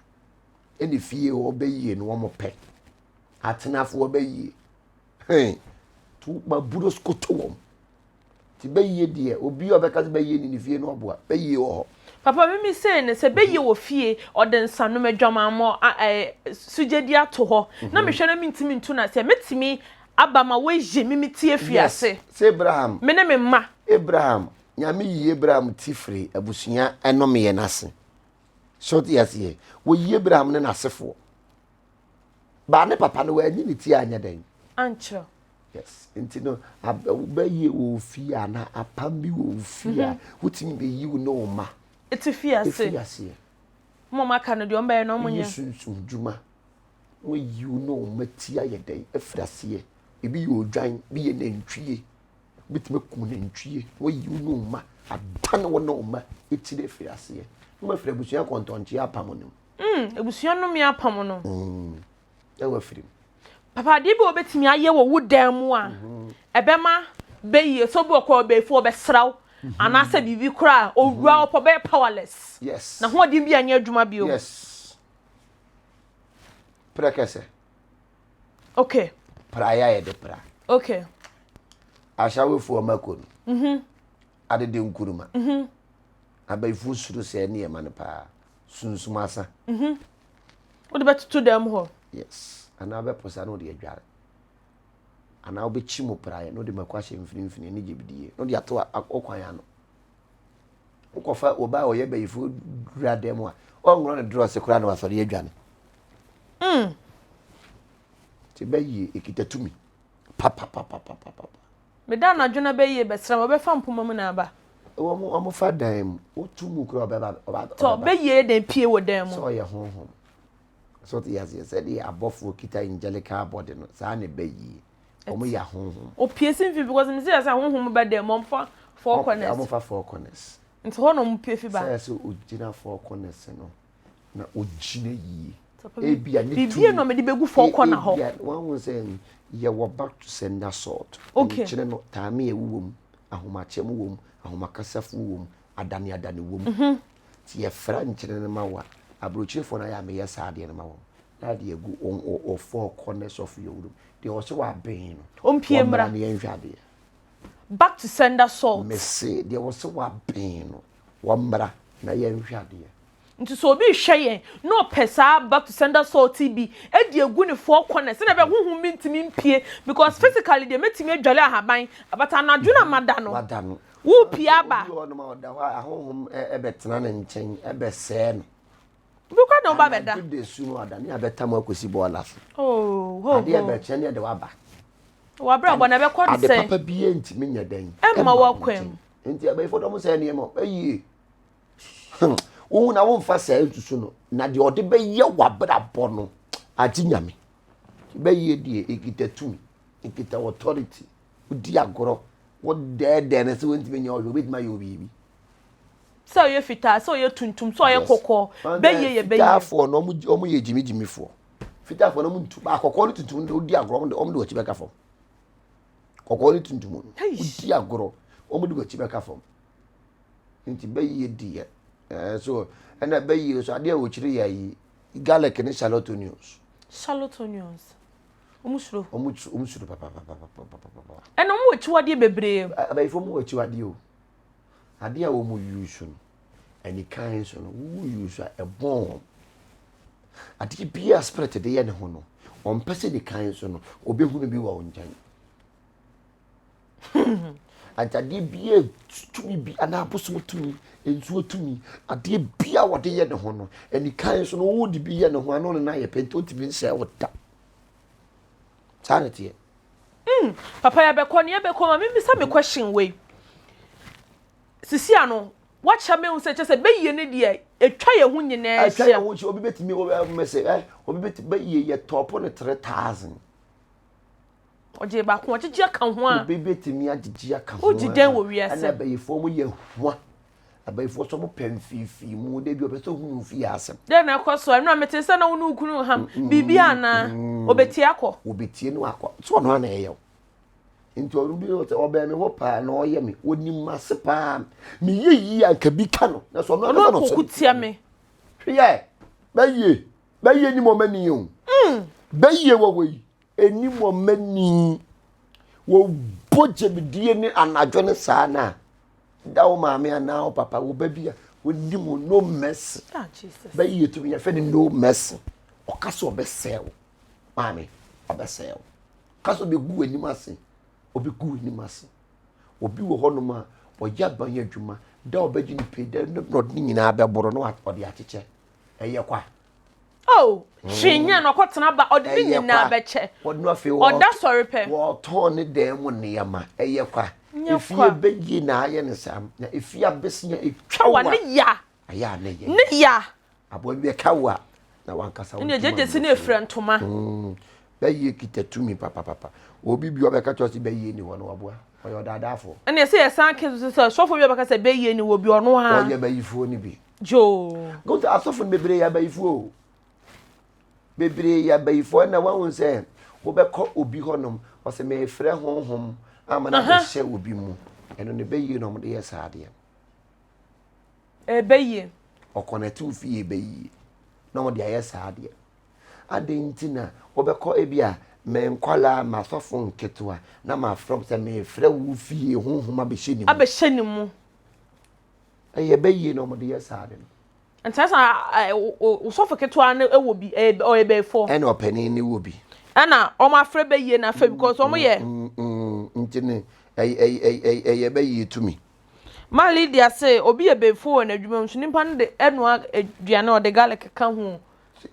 ɛne fie hɔ bɛyie no wɔn pɛ. Atenafoɔ bɛyie. Hɛn to maburo sokoto wɔn. Nti bɛyie deɛ obi a ɔbɛka sɛ bɛyie ni ne fie no ɔboa bɛyie wɔ hɔ. Papa mi mi sei no sɛ bɛyie wɔ fie ɔde nsanom adwamammɔ ɛɛ sugyadi ato hɔ na mehwɛ na mentumi ntu no aseɛ mɛtumi aba ma wɔayi me me ti afiri ase. Yes sɛ Abraham. Me ne me mma. Abraham Nyame yii Abraham ti firi abusua ɛnomeɛ no ase so wote aseɛ wɔyi Abraham ne n'asefoɔ baa ne papa no wɔanyi ne ti anyɛ dɛn. Ankyerɛ. Yes, nti no wobɛyɛ wɔ ofie a na apam bi wɔ ofie a mhm. wotumi bɛyi wo ne wo mma. Ɛti fi ase. Ɛfi aseɛ. Mo ma ka no deɛ ɔmbɛyɛ no ɔmo nyɛ. Yɛ sunsum dwuma. Wɔyi wo ne wo mma ti ayɛ dɛn afiri aseɛ. Ebi yɛ odwan, bi yɛ nantwie. Wobɛtumi akum nantwie. Wɔyi wo ne wo mma adane wo ne wo mma etiri afiri aseɛ. Na wɔafiri abusua kɔntɔnkye apam no mu. Mm, abusua nnome apam no. Mm. Na wafiri mu. Papa, adeɛ bi a wobɛtumi ayɛ wɔ wo dan mu a mhm. ɛbɛma bɛyie sɛ obi ɔkɔ ɔbɛɛfo ɔbɛsra wo mhm. anaasɛ biribi koraa owura mhm. ɔpɔ bɛyɛ powerless. Yes. Na hoɔden bi anyɛ adwuma bio. Yes. Prɛkɛsɛ. Okay. Praeɛ a yɛde pra. Okay. Ahyɛwefoɔ mako no. Mhm. Adede nkuruma. Mhm. Abayifoɔ suro sɛ nneɛma no paa. Sunsum asa. Mhm. Wode bɛtoto dan mu hɔ. Yes. Anaa wobɛposa na wode adware. Anaa wobɛkyi mu praeɛ na wode mako ahyɛ mfinimfini ne gyebidie na wode ato ɔkwan ano. Wokɔfa ɔbaa a ɔyɛ bayifoɔ dura dan mu a, ɔnworɔ ne drɔse koraa na wasɔre adwane. Mm. Nti bɛyie ɛkita tumi papapapapapa. Meda anadwo na bɛyie bɛsra me, ɔbɛfa mpoma mu na aba. Wɔn wɔn fa dan mu, wotu mu koraa ɔbɛba ɔba. Tɔ bɛyie yɛ dɛn pie wɔ dan mu. Sɛ ɔyɛ honhom. So te aseɛ sɛdeɛ abɔfoɔ kita angelical body no saa na ɛbɛyie. Wɔn yɛ ahonhom. Opie si mfi because mi si yɛ sɛ honhom bɛ dan mu wɔn fa four corners. Wɔn fa four corners. Nti hɔ na wɔn pie fi ba. Sɛ sɛ ogyina four corners no na ogyina yie. Ebia ne tumi. Biribi na wɔde bɛgu four corner hɔ. Ebia wɔn ho sɛ yɛwɔ back to sender salt. Okay. Nkyene no taame ewu wɔ mu, ahomakyɛm wɔ mu, ahomakasafo wɔ mu, adane adane wɔ mu. Mhm. Nti yɛfra nkyene no ma wo a, aburokyirefoɔ no ayɛ a meyɛ saa adeɛ no ma wɔn. Na ade agu wɔ four corners of your room. Deɛ ɔsɛ waben no. Ɔmpie mmra. Wɔmmra na yɛnhwɛ adeɛ. Back to sender salt. Mese deɛ ɔsɛ waben no, wɔmmra na yɛnhwɛ adeɛ. Nti sɛ obi rehwɛ yɛn na ɔpɛ saa back to sender salt yi bi de agu ne four corners sɛdeɛ ɛbɛyɛ honhom bi ntumi mpie because physically deɛ mɛtumi adwale ahaban but anadwo na mada no Wada no. wopie aba. Obi wɔ hɔnom a ɔda hɔ a ahonhom bɛtena ne nkyɛn bɛsɛɛ no. Obi kora na ɔba bɛda. Anadwo da su no ada ne abɛtam akɔsi bɔɔla so. Oh, ho, Adeɛ ho. bɛkyɛ ne ɛde waba. Wabrabɔ na ɛbɛkɔ Ade sɛn? papa biara ntumi nyɛ dɛn. Ɛmma Ɛmma wo w'akwan mu. nkyɛn. Nti abayifo dɔm sɛɛ nneɛma ɛyie. Hmm. Wohu na womfa saa nsusu no, na deɛ ɔde bɛyɛ w'abrabɔ no, agye nyame. Bɛyɛ deɛ ɛkita tumi, ɛkita authority, wodi agorɔ, wodɛɛdɛɛ no sɛ wontumi nyɛ ɔhwɛ, wobɛtumi ayɛ biribi. Sɛ ɔyɛ fitaa, sɛ ɔyɛ tuntum, sɛ ɔyɛ kɔkɔɔ, bɛyɛ yɛ bɛyɛ. Fitaafoɔ no, wɔn yɛ gyimigyimifoɔ. Fitaafoɔ no, wɔn ntu, akɔkɔɔ ne tuntum no, wodi agorɔ, wɔn de wɔn akyi bɛka fam. Kɔkɔɔ ne tuntum no, wodi agorɔ, wɔn de wɔn akyi bɛka fam. Nti bɛyɛ deɛ. Ɛɛ so ɛna bɛyie so adeɛ a wɔkyiri yɛ ayi garlic ne shallot onions. Shallot onions. Wɔn suro. Wɔn wɔn suro papapapapapapa. Ɛna wɔn wɔ akyiwadeɛ bebree. Abayifo wɔn wɔ akyiwadeɛ o. Adeɛ a wɔn use no anikan so no wo use a ɛbɔn wɔn. Adeɛ biara spirit de yɛ ne ho no wɔn pɛ sɛ nikan so no obehunu bi wɔ wɔn nkyɛn. Agyadeɛ biara tumi bi anaa abosom tumi, nsuo tumi, adeɛ biara wɔde yɛ ne ho no, anikan so no wode bi yɛ ne ho ano ne no ayɛ pɛ nti ɔntumi nsɛe wo da. Saa na ɛteɛ. Mm, papa yɛbɛkɔ ne yɛbɛkɔ ma mebisa me question wei. Sisi ano, wakyɛ me hu sɛ kyɛ sɛ bɛyie no deɛ ɛtwa yɛn ho nyinaa hyia. Ɛtwa yɛn ho hyia, obi bɛtumi, mɛsɛ, ɛ, obi bɛtumi, bɛyie yɛ tɔpo no 3000. Ɔgye baako ɔgyegye aka ho a. Obi betumi agyegye aka ho a. Wogye dɛn wɔ wiase? Ɛna abayifoɔ mo yɛ hua. Abayifoɔ so mo pɛ mfiifii mu. Dabi ɔpɛ sɛ ohunu ofie asɛm. Dɛn na ɛkɔ so? Ɛno a mete sɛ na wo ne wo kunu ham. Biribi anaa? Obetie akɔ. Obetie no akɔ. So ɔno ana ɛyɛ wo. Nti ɔno bi sɛ ɔbɛn me hɔ paa na ɔyɛ me. Onim m'ase paa. Meyɛ yie a nka bi ka no. Na so ɔno ankasa na ɔsɔ. tia me. Hwɛ bɛyie bɛyie ni mo ɔmani o. Bɛyie wɔ hɔ yi. Ɛni wɔn mani. Wɔbɔ gyabidie ne anadwo ne saa no a, da wo maame anaa wo papa wo ba bi a wɔni mu no mercy. Ah, Bɛyi yɛ tumi yɛfɛ no no mercy. Ɔka sɛ ɔbɛsɛe wo maame ɔbɛsɛe wo. Ɔka sɛ ɔbɛgu w'anim ase ɔbɛgu w'anim ase. Obi wɔ hɔnom a ɔyɛ aban adwuma da ɔbɛgye ne pay da na ɔde ne nyinaa bɛboro na ɔde akyekyɛ ɛyɛ kwa. Oh, hwee nyɛ no ɔkɔtena ba ɔde ne nyinaa bɛkyɛ. Ɔda sɔre pɛ. Wɔtɔn ne dan mu nneɛma ɛyɛ kwa. Efie bɛyie na ayɛ ne saa na efie abesia etwa wa. Ne ya. Ɛyɛ a ne yɛ. Ne ya. Aboa bi ɛka wo a na wankasa wo. Ɛna gyegye si ne efira ntoma. Bɛyie kita tumi papapapa. Obi bi ɔbɛka kyerɛ sɛ bɛyie ni hɔ no waboa. Ɔyɛ ɔdaadaafoɔ. Ɛna ɛsɛ yɛ san ke so sɛ sɔfo bi ɔbɛka sɛ bɛyie ni wɔ bi ɔno ha. Ɔyɛ bɛyifoɔ ni bi. Joo. Go to asɔfo no bebree yɛ abayifoɔ o. Bebree yɛ abayifoɔ ɛna wahu sɛ wobɛkɔ obi hɔnom ɔsɛ mefrɛ honhom ama no abɛhyɛ obi mu. Ɛno ne bɛyie na wɔde yɛ saa adeɛ. Ɛbɛyie. Ɔkɔnɛte wo fie bɛyie na wɔde ayɛ saa adeɛ. Adɛn nti na wobɛkɔ ebi a me nkwadaa m'asɔfo nketewa na mafrɛ sɛ mefrɛ wo fie honhom abɛhyɛ ne mu. Abɛhyɛ ne mu. Ɛyɛ bɛ yie na wɔde yɛ saa ade no. Nti ɛsɛ wosɔfo ketewa no wɔ bi ɔyɛ bɛyifo. Ɛna ɔpanin no wɔ bi. Ɛna wɔn afrɛ bɛ yie na afɛ because wɔn yɛ. Nti ne ɛyɛ bɛ yie tumi. Ma Lydia se obi yɛ bɛyifo wɔ n'adwuma mu so nipa no de ɛnoa aduane ɔde garlic ka ho.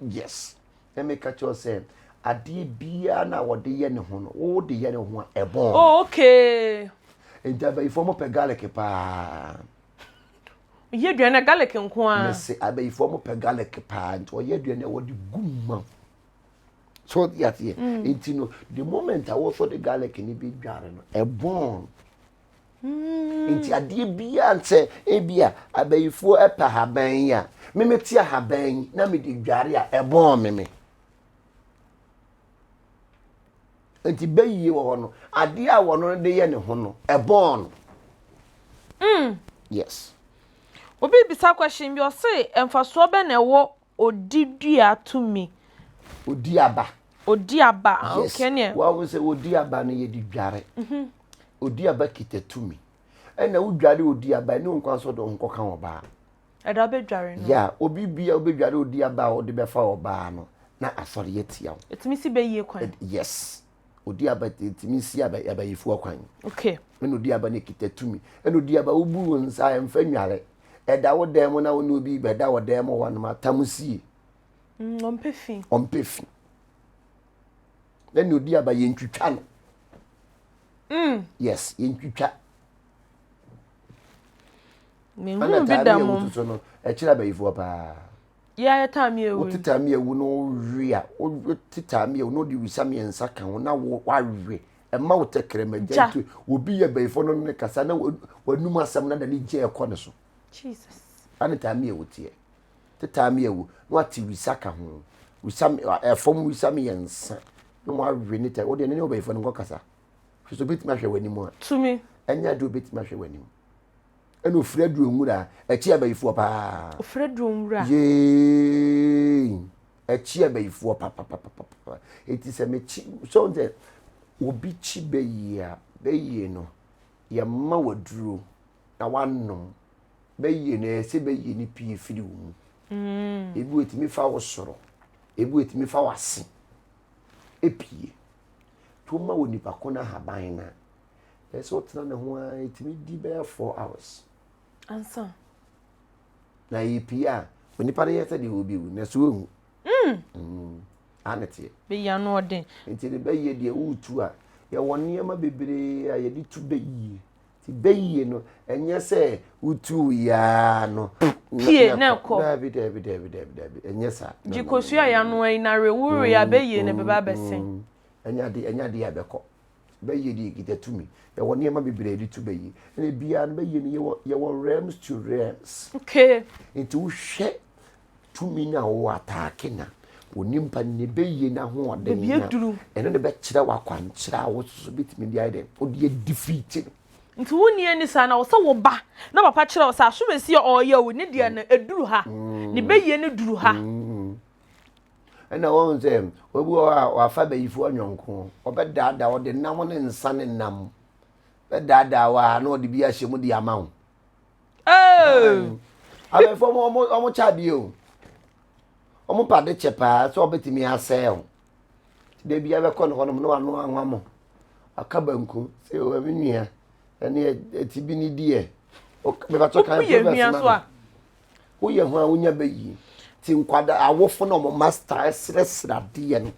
Yes. Na meka kyerɛ sɛ adeɛ biara na wɔde yɛ ne ho no wode yɛ ne ho a ɛbɔn. Oh, okay. Nti abayifoɔ mo pɛ garlic paa. Ɔyɛ aduane na garlic nko ara. Mese abayifoɔ mo pɛ garlic paa nti ɔyɛ aduane a wɔde gu ma. So ɔde aseɛ. Mm. Nti no the moment a wɔsɔ de garlic ni bi dware no ɛbɔn. Mm. Nti adeɛ biara sɛ ebi a abayifoɔ ɛpɛ ahaban yi a meme te ahaban yi na mede dware a ɛbɔn meme. Nti bɛyie wɔ hɔ no adeɛ a wɔn de yɛ ne ho no ɛbɔn no. Mm. Yes. Obi bisa question bi ɔse mfasoɔ bɛ na ɛwɔ odi dua tumi. Odi aba. Odi aba. Ah, yes. Okay, neɛ. Wɔn sɛ odi aba no yɛde dware. Mhm. Odi aba kita tumi. Ɛna wodware odi aba ɛne nkwa nso de ho kɔka ɔbaa. Ɛda wobɛdware no. Yeah, obi bia wobɛdware odi aba a wɔde bɛfa ɔbaa no na asɔre atia wo. Ɛtumi si bɛyie kwan. Yes. Odi aba ɛtumi si aba abayifoɔ kwan. Okay. Ɛna odi aba no kita tumi. Ɛna odi aba wobu wo nsa ɛmfa nware. Ɛda wo dan mu na wo ne obi bɛda wɔ dan mu hɔ nom atam sie. Mm, ɔmpɛ fi. Ɔmpɛ fi. Ɛna odi aba yɛntwitwa no. Mm. Yes, yɛntwitwa. Mehu bi da mo. Ɛna so no, ɛkyerɛ abayifoɔ paa. Yɛ ayɛ taame ewu. Wote taame ewu na wowe a, wote taame ewu na wode wisa mmiɛnsa ka ho na wawe. Ɛma wo tɛkrɛma gya nti obi yɛ bayifoɔ no ne kasa na wanum asɛm na n'ani gye ɛkɔ ne so. Jesus. Ane taame ewu teɛ. Te taame ewu na wate wisa ka ho. Wisa ɛfam wisa mmiɛnsa na wawe ne tɛ. Wode ne ne ɔbayifoɔ no nkɔ kasa. Hwɛ sɛ obetumi ahwɛ w'anim a. Tumi. Ɛnyɛ ade obetumi ahwɛ w'anim. Ɛna ofiri aduro nwura ɛkyi abayifoɔ paa. Ofiri aduro nwura. Yee ɛkyi abayifoɔ papapapapa. Eti sɛ mekyi sɛ wɔn sɛ obi kyi bɛyie a bɛyie no yɛma waduro na wanom bɛyie no ɛyɛ sɛ bɛyie no pie firi wo mu. Mm. Ebi wɔ etumi fa wo soro ebi wɔ etumi fa w'ase epie. To ma wɔ nipa ko no ahaban na. Ɛsɛ sɛ wotena ne ho ara ɛtumi di bɛyɛ 4 hours. Ansa. Na yɛpie a, onipa no yɛ sɛ deɛ ɔbi wu na so ehu. Mm. Ane teɛ. Bɛyi ano ɔden. Nti ne bɛyie deɛ woretu a, yɛwɔ nneɛma bebree a yɛde tu bɛyie. Nti bɛyie no, ɛnyɛ sɛ wotu yaa no. Pie na ɛkɔ. Daabi daabi daabi daabi daabi ɛnyɛ saa. Gye kosua yɛ ano ayi na we wore a bɛyie no bɛba abɛsen. Ɛnyɛ ade ɛnyɛ ade a ɛbɛkɔ. Bɛyie deɛ ɛkita tumi. Yɛwɔ nneɛma bebree a yɛde tu bɛyie. Ɛna ebiara no bɛyie no yɛwɔ yɛwɔ realms to realms. Okay. Nti wohwɛ tumi no a wɔwɔ ataake na onimpa no ne bɛyie no ahoɔden Baabi no a, aduru. ɛno na ɛbɛkyerɛ wo akwankyerɛ a wo soso bɛtumi de ayɛ dɛ wode adefeat no. Nti wo nni ani saa na wɔ sɛ wo ba na papa kyerɛ wo sɛ asomasi a ɔreyɛ wo ne deɛ no ɛduru ha ne bɛyie no duru ha. Ɛna wɔn sɛ obi wɔ hɔ a wafa bayifoɔ nyɔnko, ɔbɛdaadaa ɔde nam ne nsa ne nam bɛdaadaa wo a na ɔde bi ahyɛ mu de ama wo. Abayifoɔ wɔn wɔn kyɛ adeɛ o, wɔn pa ade kyɛ paa sɛ ɔbɛtumi asɛe o. Da bi abɛkɔ ne hɔnom na wano anwa mo, aka banku sɛ o ɛmi nua ɛne ɛti bi ne diɛ. Mepatɔ kan proverbs ma me. Woyɛ ho a wonya bɛyie. Ti nkwada awofo na wɔn master ɛsrɛsrɛ adeɛ no.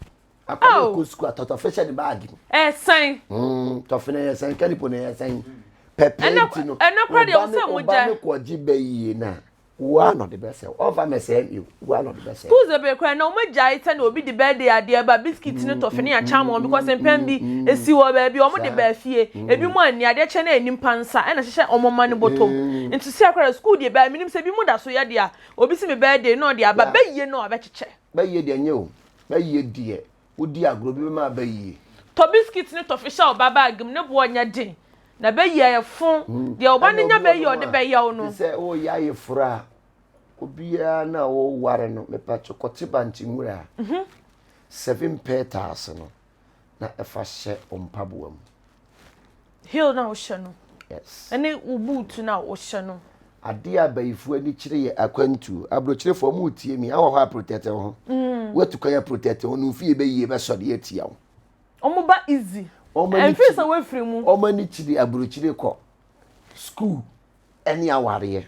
Akwadaa oh. kɔ sukuu a tɔtɔfɛ hyɛ ne baagi mu. Ɛsɛn. Mm, tɔfɛ na ɛsɛn, kalipo na ɛsɛn. Pɛpɛ nti no. Ɛnɛ kora deɛ wosɛ mo gya. Ɔba ne kɔgye bɛyie na woa na ɔde bɛsɛ ɔfa mɛsɛ mi woa na ɔde bɛsɛ. Schools bebree kora na wɔn agyae sɛ na obi de birthday adeɛ ba biscuit ne tɔfe ne akyɛn wɔn because mpɛn bi esi wɔ baabi wɔn de baa fie ebi mu anni adeɛ kyɛ na ɛni mpa nsa ɛna hyehyɛ wɔn mma no bɔtɔm mm. nti sɛ akora sukuu deɛ bɛɛ menim sɛ ebi mu da so yɛ deɛ a obi si me birthday na ɔde aba bɛyie na ɔbɛkyekyɛ. Bɛyie deɛ nyɛ o bɛyie deɛ wodi agorɔ bi bɛma bɛyie. Tɔ biscuit ne tɔfe hyɛ ɔba baage mu ne boɔ nyɛ den na bɛyie ayɛ fo mm. deɛ ɔba no nya bɛyie ɔde bɛyɛ wo no. Te sɛ woyɛ ayeforo a obiara na woware no mepatwo kɔte bankye nwura mhm. seven petals no na ɛfa hyɛ wo mpaboa mu. Heel na wohyɛ no. Yes. Ɛne wo boot na wohyɛ no. Adeɛ a abayifoɔ ani kyerɛ yɛ akwantuo. Aburokyerefoɔ mo tie mi awɔ hɔ a protect wo ho. Mm. Watu kwan a protect wo no fie bɛyie bɛsɔre atia wo. Wɔn ba easy. Ɛnfiri sɛ woafiri mu. Wɔn ani kyerɛ aburokyire kɔ school ɛne awareɛ.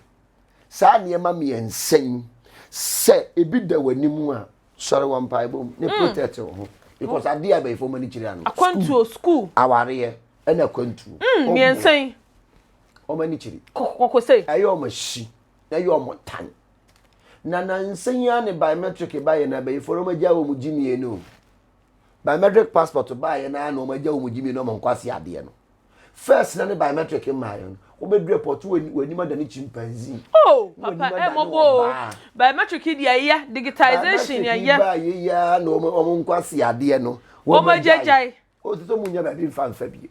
Saa nneɛma mmiɛnsa yi sɛ ebi da w'anim a sɔre wɔ mpaebɔ mu ne mm. protect wo ho because adeɛ a bɛyifo ani kyerɛ ano. Akwantuo school. Awareɛ ɛna akwantuo. Mm, mmiɛnsa yi. Wɔn ani kyerɛ. Kɔkɔ sɛ. Ɛyɛ wɔn ahyi na ɛyɛ wɔn tan. Na nansa yi ara ne biometric ba yɛ na bɛyifo no wɔn agya wɔn gyi mmienu. Biometric passport ba yɛ na na wɔn agya wɔn gyi mmienu wɔn nkwasi adeɛ no. First na ne biometric mmaeɛ no, wobɛduru airport w'anim adane chimpanzee. Oh, papa, ɛ eh, mɔbɔ o. Biometric yi deɛ ɛyɛ, digitization yɛ. Biometric yi baa yɛ yia na wɔn wɔn nkwasi adeɛ no. Wɔn agyagyae. O ti sɛ wɔn nya baabi nfa nfa bie.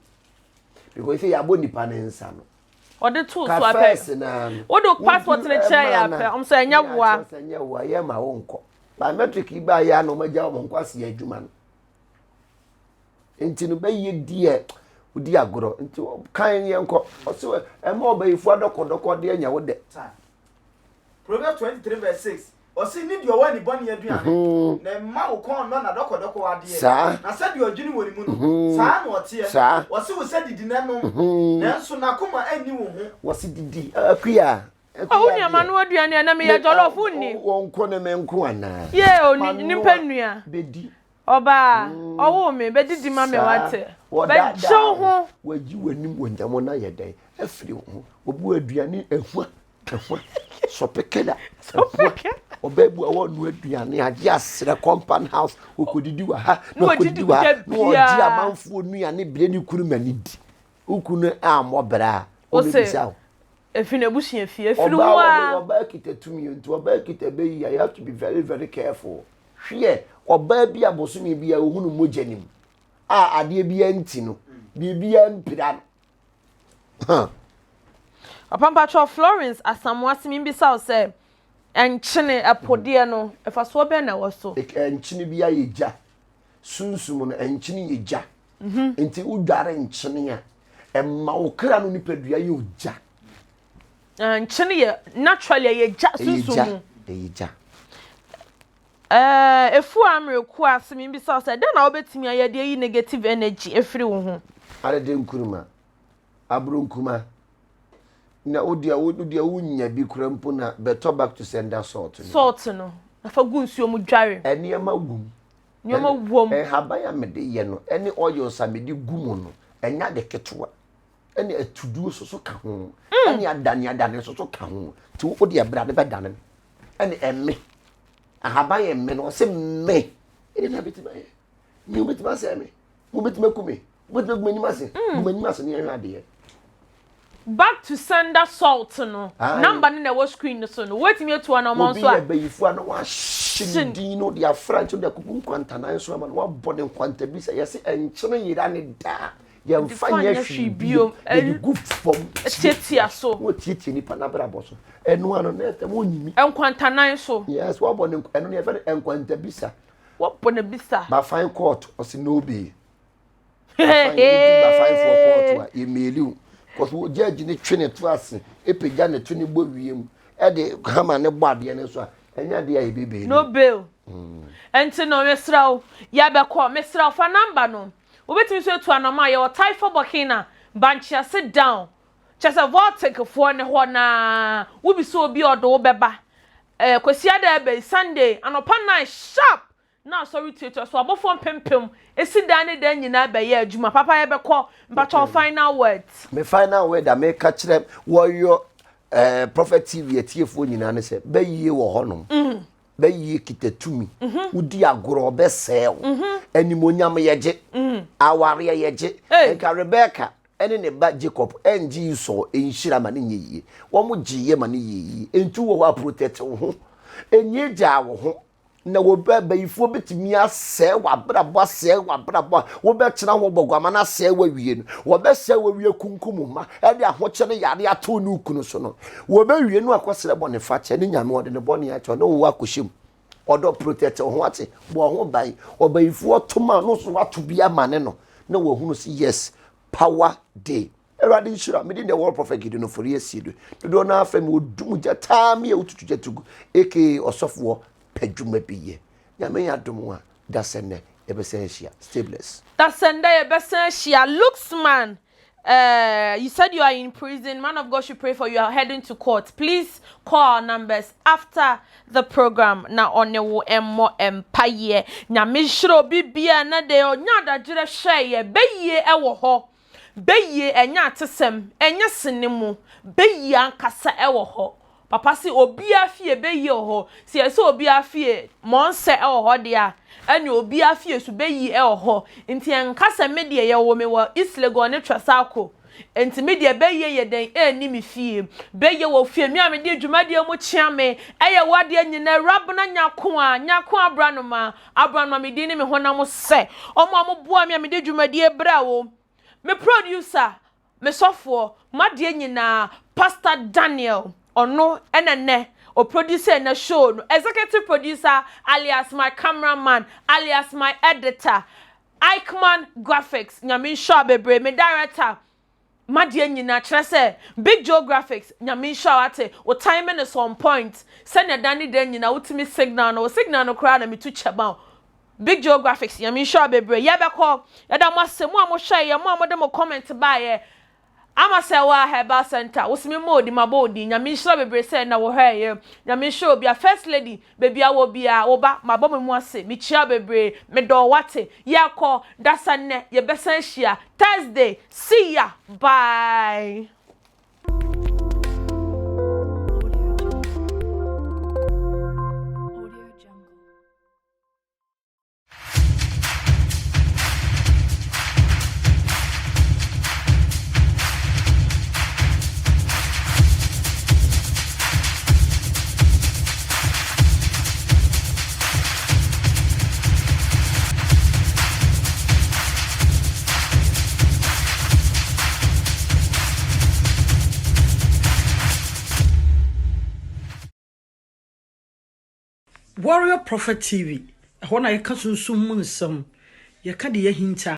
Because sɛ yɛabɔ nipa ne nsa no. Ɔde to so apɛ. Wode passport ne kyerɛ yɛ apɛ. Wɔn sɛ ɛnyɛ woa. Ɛnyɛ woa yɛ ma wɔn nkɔ. Biometric yi baa yɛ na wɔn agya wɔn nkwasi adwuma no. Nti no bɛyɛ deɛ wodi agorɔ nti kan yɛn kɔ ɔsɛ ɛma ɔbɛyifo adɔkɔdɔkɔ deɛ nyɛ wo dɛ. Proverbs 23 verse 6 ɔsi ne deɛ ɔwɔ ani bɔne aduane mhm. na mma wo kɔn nnɔ n'adɔkɔdɔkɔ adeɛ saa na sɛdeɛ ɔdwene wɔ ne mu no mhm. saa na ɔteɛ saa wɔsi wo sɛ didi na nom mhm. nanso n'akoma anni wo ho wɔsi didi akuya Ɔwo nua ma no aduane a na meyɛ jollof wonni. Wɔn nko ne me nko anaa. Yee o nipa nua. Bedi. Ɔbaa, ɔwoo me, bɛdidi ma me wate. Bɛgye wo ho. Wayi w'anim wɔ no ayɛ dɛn afiri wo ho. Obi wɔ aduane ehua ehua sɔpekɛda ehua. Ɔbaa bi wɔ hɔ ɔnoa aduane agye asrɛ compound house ɔkɔdidi wɔ ha na ɔkɔdidi wɔ ha na ɔgye amanfoɔ nnuane brɛ ne kunu ma ne di. Wo kunu ammɔ bra a, ɔbɛbisa wo. Efi n'abusua fie, efiri wo a. Ɔbaa kita tumi nti ɔbaa kita bɛyi a you have to be very very careful. Hweɛ, ɔbaa bi a bosome bi a ohunu mogya nim a adeɛ bi nti no, biribi mpira no. Papa mpakyɛw Florence Asamoah se membisa wo sɛ nkyene, ɛpo deɛ no, mfasoɔ bɛn na ɛwɔ so? Nkyene biara yɛ gya. Sunsum no, nkyene yɛ gya. Nti wodware nkyene a, ɛma wo kra no nipadua yɛ ogya. Nkyene yɛ naturally ɛyɛ gya sunsum mu. Ɛyɛ gya. Ɛɛ Efua Amereku ase membisa wo sɛ dɛn na wobɛtumi ayɛ de ayi negative energy afiri wo ho? Adede nkuruma, aburo nkuma, na wo deɛ wo deɛ wonya bi kura mpo na bɛtɔ back to sender salt no. Salt no, na fa gu nsuo mu dware. Nneɛma wom. Nneɛma wom. Nhaban a mede yɛ no ne oils a mede gu mu no, ɛnyɛ ade ketewa. Ɛne atuduo nso so ka ho. Ɛne adaneadane nso so ka ho. Nti wo deɛ bra ne bɛdane me. Ɛne ɛme. Ahaban yɛ me no, ɔse me. Ɛdeɛ na bɛtumi ayɛ. Me wobɛtumi asɛe me. Wobɛtumi aku me. Wobɛtumi agu m'anim ase. Gu m'anim ase ne yɛhwɛ adeɛ. Back to sender salt no number no na ɛwɔ screen no so no woatumi atu anamɔ nso a. Obi yɛ bayifo a na wahye ne din no de afra nkyene de akɔgu nkwantanan so ama no wabɔ ne nkwantabisa yɛse nkyene yera ne daa yɛmfa nyɛ hwee bio yɛde gu fam tiatia so na wɔtiatia nipa n'abrabɔ so ɛno ano na ɛtɛm onyimi nkwantanan so yes wabɔ ne ɛno ne yɛfɛ no nkwantabisa wabɔ ne bisa bafan court ɔsi no be Bafan wodi bafanfoɔ kɔɔto a yɛmeeli wo kɔso wo gyɛɛgye ne twe ne to ase epagya ne to ne bɔ wiem ɛde hama ne bɔ adeɛ no so a ɛnyɛ adeɛ a yɛbɛbeeli no bail nti no mesrɛ wo yɛbɛkɔ mesrɛ wo fa number no wobɛtumi nso atu anamɔ a yɛwɔ Taifa Burkina Bankyease down kyɛ sɛ Voltic foɔ ne hɔ naa wobisa obi a ɔde wo bɛba eh, Kwasiada ɛbɛ yi Sunday anɔpa 9 sharp Na asɔre tuatua so abɔfoɔ mpempem si daa ne daa nyinaa bɛyɛ adwuma papa yɛbɛkɔ mpakyɛw final words. Me final word a meka kyerɛ wɔyɔ eh, Prophet TV atiefoɔ nyinaa ne sɛ bɛyie wɔ hɔnom. Mm. Bɛyie kita tumi. Mm -hmm. Wodi agorɔ ɔbɛsɛe wo. Mm -hmm. Animonyam yɛgye. Mm. Awareɛ yɛgye. Hey. Nka Rebecca ɛne ne ba Jacob ɛngye Esau nhyira ma ne nyɛ yie. Wɔn gye yɛ ma ne yɛ yie. Nti wɔ hɔ a protect wo ho. Ɛnyɛ gyaa wo ho. Na wɔbɛ bayifoɔ bɛtumi asɛe w'abrabɔ asɛe w'abrabɔ a wobɛtena hɔ bɔguama no asɛe w'awie no wɔbɛsɛe w'awie kunkum mma ɛde ahokyɛ ne yare ato ne kunu so no wɔbɛwie no akɔsrɛ bɔne fakyɛ ne nyame ɔde ne bɔne akyɛ ne wowɔ akɔhyɛ mu ɔdɔ protect wo ho ate bɔ ho ban ɔbayifoɔ to ma no so wato bi ama ne no na wɔhunu sɛ yes power day Awurade nhyira me din deɛ World Prophet Gideon Ofori Asiedu dodoɔ no ara frɛ me odum gya taa me a wotutu gya tugu aka ɔsɔfoɔ pɛ dwuma bi yɛ Nyame yɛ adom a dasɛ nnɛ yɛbɛsan ahyia stay blessed. Dasɛ nnɛ yɛbɛsan ahyia Looksman eh, you said you are in prison, man of God should pray for you, you are heading to court, please call our numbers after the program na ɔne wo mmɔ mpaeɛ. Nyame nhyira obi biara na deɛ ɔnya adagyerɛ hwɛeɛ, bɛyie ɛwɔ hɔ. Bayie ɛnyɛ atesɛm, ɛnyɛ sene mu, bayie ankasa ɛwɔ hɔ. Papa se obiara fie bayie wɔ hɔ. Sɛ yɛse obiara fie mɔnsɛ ɛwɔ hɔ deɛ a, ɛne obiara fie so bayie ɛwɔ hɔ. Nti ɛnka sɛ me deɛ yɛwoo me wɔ East Legon ne Trasacco, nti me deɛ bayie yɛ dɛn ɛnni me fie. Bayie wɔ fie, me a mede dwumadie mu kyea me, ɛyɛ wo adeɛ nyinaa, Awurabena Nyakoa, Nyakoa Abranoma, Abraham ma me din ne me honam sɛ wɔn a wɔboa me a mede dwumadie brɛ wo. Me producer, me sɔfoɔ, m'adeɛ nyinaa, Pastor Daniel, ɔno na nnɛ ɔproduce ɛnnɛ show no, executive producer alias my camera man alias my editor, Ikeman Graphics, Nyame nhyira wo bebree, me director, M'adeɛ nyinaa kyerɛ sɛ Big Joe Graphics Nyame nhyira wo ate wo timing is on point sɛnea da ne da nyinaa wotumi signal no wo signal no koraa na metu kyɛ ma wo Big Joe Graphics Nyame nhyira wo bebree yɛbɛkɔ yɛda mo ase mo a mohwɛeɛ mo a mode mo comment baeɛ Ama sɛ waa Herbal Center wo se me mmɔ wo din mabɔ wo din Nyame nhyira wo bebree sɛ na wohwɛeɛ Nyame nhyira obia First Lady Baabi a wɔ biara, wo ba, mabɔ me mu ase, mekyia wo bebree, medɔ wo wate, yɛkɔ, dasa nnɛ, yɛbɛsan ahyia, Thursday, see ya, bye. Warrior Prophet TV, ɛhɔ na yɛka sunsum mu nsɛm, yɛka deɛ ahinta.